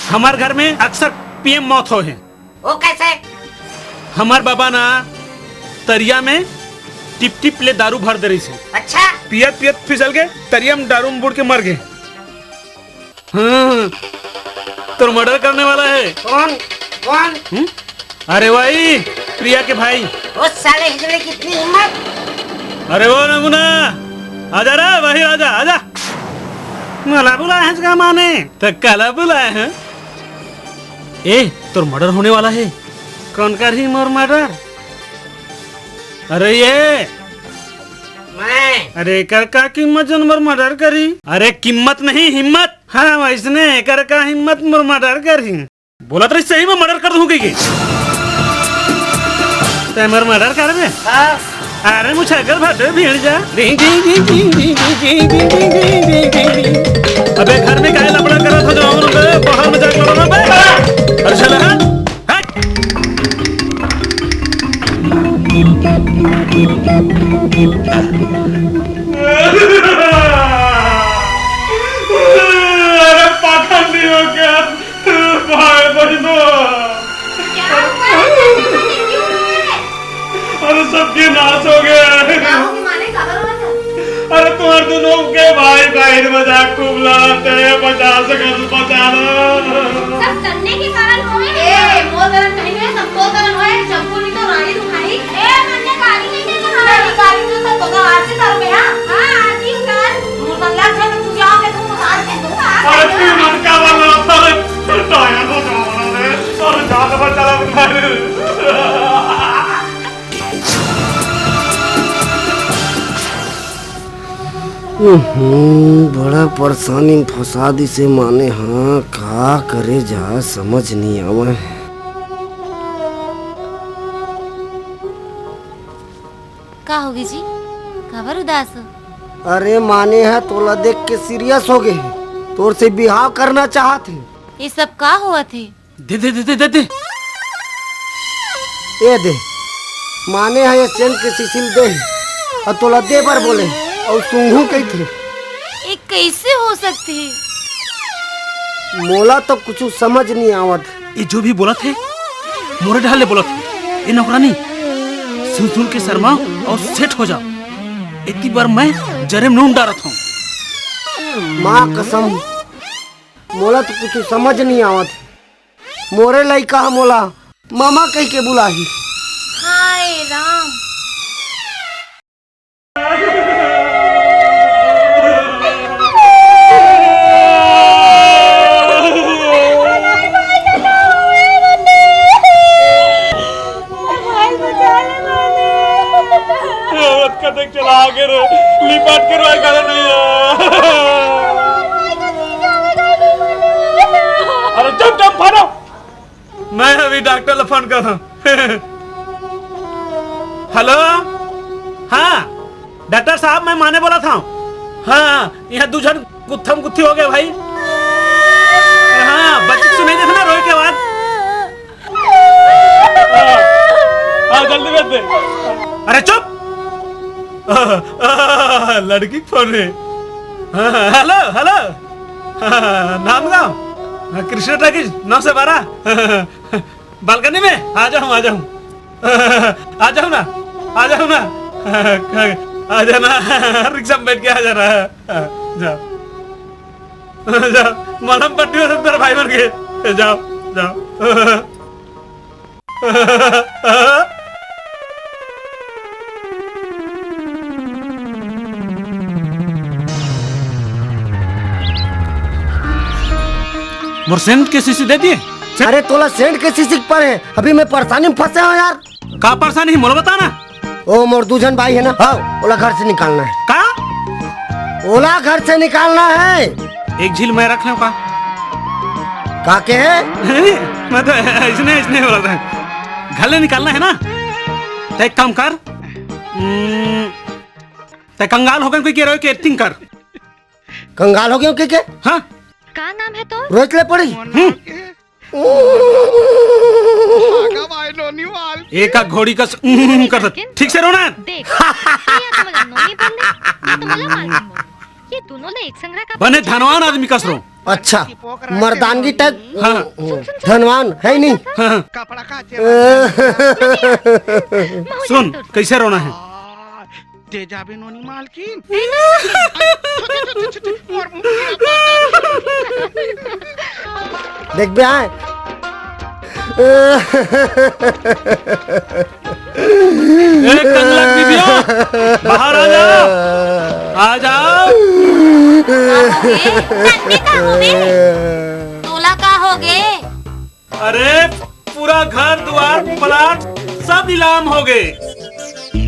हमारे घर में अक्सर पीएम मौत होय हे। वो कैसे? हमार बाबा ना तरिया में टिप टिप ले दारू भर दे रहिस हे। अच्छा। पियत पियत फिसल के तरिया में दारू में बुड़ के मर गे। हाँ, तोर मर्डर करने वाला हे। कौन? कौन? हम्म? अरे वही प्रिया के भाई। उस साले हिजड़े की इतनी हिम्मत? अरे वो नमूना, आजा रे, वही राजा, आजा। मला बुलाए हस का माने? त काला बुलाए हस? ए, तोर मर्डर होने वाला हे। कौन करही मोर मर्डर? अरे ये। मैं। अरे एकर का कीमत जन मोर मर्डर करही? अरे कीमत नहीं, हिम्मत। हाँ, वैसने एकर का हिम्मत मोर मर्डर करही? बोलत रहिस सही में मर्डर कर दूं कहिके। तैं मोर मर्डर करबे? हाँ। अरे मुझे अगर भद्र भीड़ जा। अबे घर में काहे लफड़ा करत हो जो हम लोग बाहर में जाके लड़ो ना बे। अरे चल हट। हट। अरे पागल नहीं हो क्या? भाई बहनों। क्या हुआ है? क्यों है? अरे सबके नाश हो गया। क्या हो गया माने, काबर होवत हे? अरे तुम्हारे दोनों के भाई बहन मजाक खूब लड़ाते हैं, पचास का तो बचा लो। सब तन्ने के कारण होय हे। ए, मोर कारण कहीं नहीं, सब तोर कारण होय हे, चप्पू नहीं तो रानी दुखाई। ए, तन्ने गाली नहीं देते, हाँ। गाली नहीं देते, तो का आरती कर बे, हाँ? हाँ, आरती उतार। मोर मन लाग जाए तो तू जाओ, मैं तुमको उतार के दूंगा। अरे तू मन का वाला, अरे टायर हो जाओ रे, अरे जान बचा ला। हम्म, बड़ा परेशानी में फंसा दिसे माने हा, का करे जा समझ नहीं आवे। का होगे जी, काबर उदास हो? अरे माने हा तोला देख के सीरियस हो गए, तोर से बिहाव करना चाहत हे। ये सब का होवत हे? दे, दे, दे, दे, दे, दे। ए दे, माने हा ये सेंट के शीशी ल दे, अउ तोला दे बर बोले, अउ सूंघू कहिथे। ये कैसे हो सकते है? मोला तो कुछ समझ नहीं आवत। ये जो भी बोलत हे, मोरे डहर ले बोलत हे। ए नौकरानी, सुन सुन के शर्मा अउ सेठ हो जा। इतनी बार मैं जरे में नून डारत हूँ। माँ कसम, मोला तो कुछ समझ नहीं आवत। मोरे लइका ह मोला मामा कहिके बुलाही। हाय राम। पाट के रोए गाना नहीं है। अरे चुप, चुप, फाड़ो। मैं अभी डॉक्टर ला फोन करहूँ। हेलो, हाँ, डॉक्टर साहब, मैं माने बोलत हँव। हाँ, यहाँ दू झन गुत्थम गुत्थी हो गे भाई। हाँ, बच्ची सुनाई देथे ना रोए के आवाज। हाँ, हाँ, जल्दी भेज दे। अरे चुप। लड़की के फोन है। हाँ, हेलो, हेलो। हाँ, नांदगांव। हाँ, कृष्णा टॉकीज, नौ से बारह। बालकनी में आ जाऊँ, आ जाऊँ। आ जाऊँ ना, आ जाऊँ ना। आ जाना, रिक्शा में बैठ के आ जाना। जाओ, जाओ, मलहम पट्टी हो तेरे भाई बन के। जाओ, जाओ। मोर सेंट के शीशी दे दिए। अरे तोला सेंट के शीशी के परे हे, अभी मैं परेशानी में फंसे हँव यार। का परेशानी हे मोला बता ना। ओ मोर दू झन भाई हे ना, हाँ, ओला घर से निकालना हे। का? ओला घर से निकालना हे। एक झील मैं रख लेंव का? का के हे? नहीं, नहीं, मैं तो ऐसने, ऐसने बोलत हँव। घर ले निकालना हे ना, तो एक काम कर, हम्म, तैं कंगाल हो गे कहिके रोए के acting कर। कंगाल हो गे कहिके? हाँ। का नाम हे तोर? रोए के ले पड़ी। हम्म। एक आध घोड़ी कस कर दे। ठीक से रो ना। देख, या तो मोला नोनी बोल दे, या तो मोला मालकिन बोल। ये दोनों ले एक संग रखा। बने धनवान आदमी कस रो। अच्छा, मर्दानगी टाइप। हाँ। धनवान हे नहीं। हाँ, हाँ। सुन, कैसे रोना हे? दे जाबे नोनी मालकिन। ए, ना। छो, छो, छो, छो, छो, मोर मुंह कीड़ा पागल। देख बे आए। ए, कंगला के बीबिया, बाहर आ जाओ, आ जाओ। का होगे? तन्ने का होगे? तोला का होगे? अरे, पूरा घर दुआर प्लाट सब नीलाम हो गे।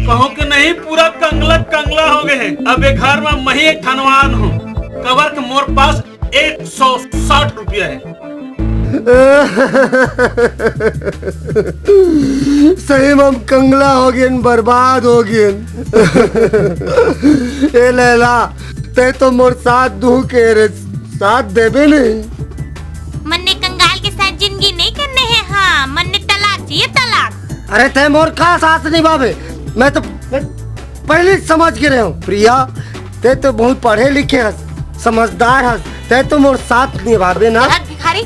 कहूँ के नहीं, पूरा कंगला कंगला हो गे हे। अब ये घर में मही एक धनवान हूँ। कबर के मोर पास एक सौ साठ रुपया हे। सही में हम कंगला हो गेन, बर्बाद हो गेन। ए लैला, तैं तो मोर साथ दुहूँ के रे, साथ देबे नहीं। मन्ने कंगाल के साथ जिंदगी नहीं करने हे। हाँ, मन्ने तलाक चाहिए, तलाक। अरे तैं मोर का साथ निभाबे? मैं तो, मैं पहले ही समझ गे रहेंव प्रिया, तैं तो बहुत पढ़े लिखे हस, समझदार हस, तैं तो मोर साथ निभाबे ना। हट भिखारी,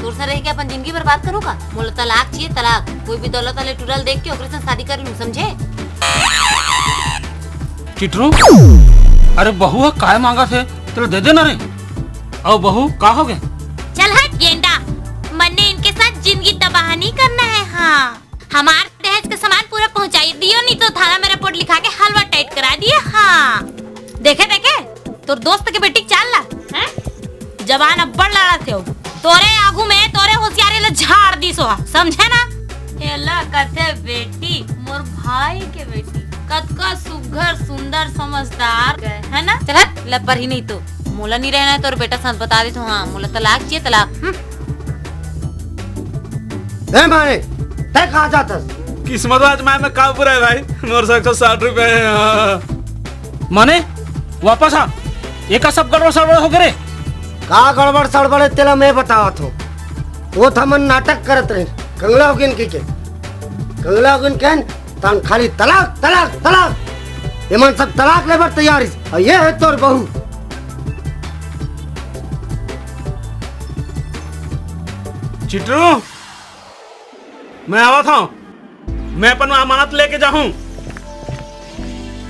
तोर से रह के अपन जिंदगी बर्बाद करूँ का? मोला तलाक चाहिए, तलाक। कोई भी दौलत वाले टुरा ल देख के ओकरे से शादी कर लूँ, समझे? चिटरू, अरे बहू ह काय मांगत हे, तेला दे दे ना रे। अउ बहू, का हो गे? चल हट गेंडा, मन्ने इनके साथ जिंदगी तबाह नहीं करना हे। हाँ, हमार दहेज के सामान पूरा पहुंचाई दियो, नहीं तो थाना में रिपोर्ट लिखा के हलवा टाइट करा दिए। हाँ, देखे देखे, तोर दोस्त के बेटी के चाल ला, हैं? जबान अब्बड़ लड़त हे। तोरे आगू में तोरे होशियारी ला झाड़ दिस होहा, समझे ना? एला कथे बेटी, मोर भाई के बेटी, कतका सुघर, सुंदर, समझदार हे ना? चल हट, लब्बर ही नहीं तो। मोला नहीं रहना हे तोर बेटा साथ, बता देत हँव। हाँ, मोला तलाक चाहिए, तलाक। हम्म। ए माने, तैं कहाँ जात हस? किस्मत आज मैं, मैं का बुरा हे भाई, मोर से एक सौ साठ रुपया हे। हाँ। माने, वापस आ। एका सब गड़बड़ सड़बड़ हो गे रे। का गड़बड़ सड़बड़ हे तेला मैं बतावत हँव। वो थमन नाटक करत रहे, कंगला हो गेन कहिके। कंगला हो गेन कहेन, तहन खाली तलाक, तलाक, तलाक। एमन सब तलाक ले बर तैयार हे। अउ ये हे तोर बहू। चिटरू, मैं आवत हँव। मैं अपन अमानत लेके जाहूँ।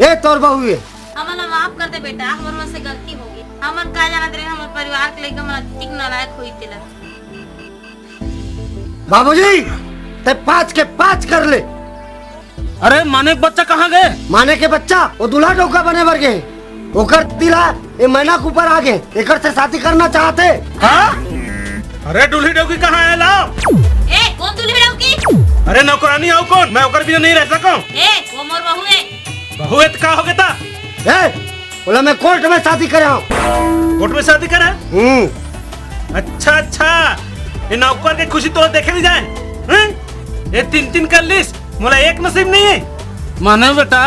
ए तोर बहू हे। हमन ला माफ कर दे बेटा, हमर मन से गलती हो गे। हमन का जानत रहे हमर परिवार के लइका मन अतिक नालायक होही तेला। बाबूजी, तैं पाँच के पाँच कर ले। अरे, माने के बच्चा कहाँ गे? माने के बच्चा, वो दूल्हा डउका बने बर गे। ओकर दिल ह ए मैना के ऊपर आ गे, एकर से शादी करना चाहत हे। हाँ? अरे, दूल्ही डउकी कहाँ हे, लाव। ए, कोन दूल्ही डउकी? अरे, नौकरानी हव कोन? मैं ओकर बिना नहीं रह सकँव। ए, वो मोर बहू हे। बहू हे त का हो गे त? ए, बोला, मैं कोर्ट में शादी करे हंव। कोर्ट में शादी करे? हम्म। अच्छा, अच्छा, ये नौकर के खुशी तो देखे नहीं जाए, हैं? ये तीन तीन कर लिस, मोला एक नसीब नहीं है। माने बेटा,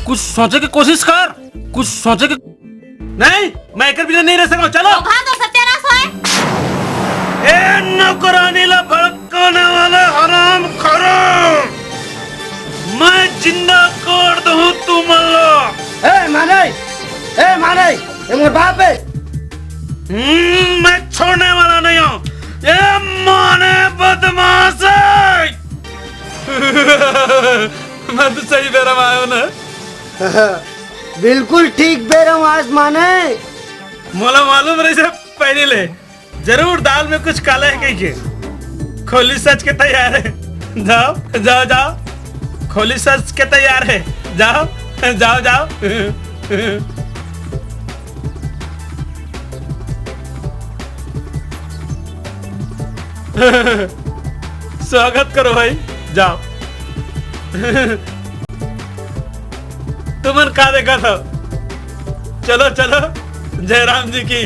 कुछ सोचे के कोशिश कर, कुछ सोचे के। नहीं, मैं एकर बिना नहीं रह सकंव। चलो। ओघा तो सत्यानाश होय। ए नौकरानी ला भड़काने वाले हराम खोरो, मैं जिंदा कर दूं तुमन ला। ए माने, ए माने, ये मोर बाप है। हम्म, मैं छोड़ने वाला नहीं हूँ। ये माने बदमाश है। मैं तो सही बेरा में आयो ना। बिल्कुल ठीक बेरा में आस माने। मोला मालूम रहिस पहली ले, जरूर दाल में कुछ काला है कहिके। खोली सज के तैयार है, जाओ, जाओ, जाओ। खोली सज के तैयार है, जाओ, जाओ, जाओ। स्वागत करो भाई, जाओ। तुमन का देखत हो? चलो, चलो, जयराम जी की।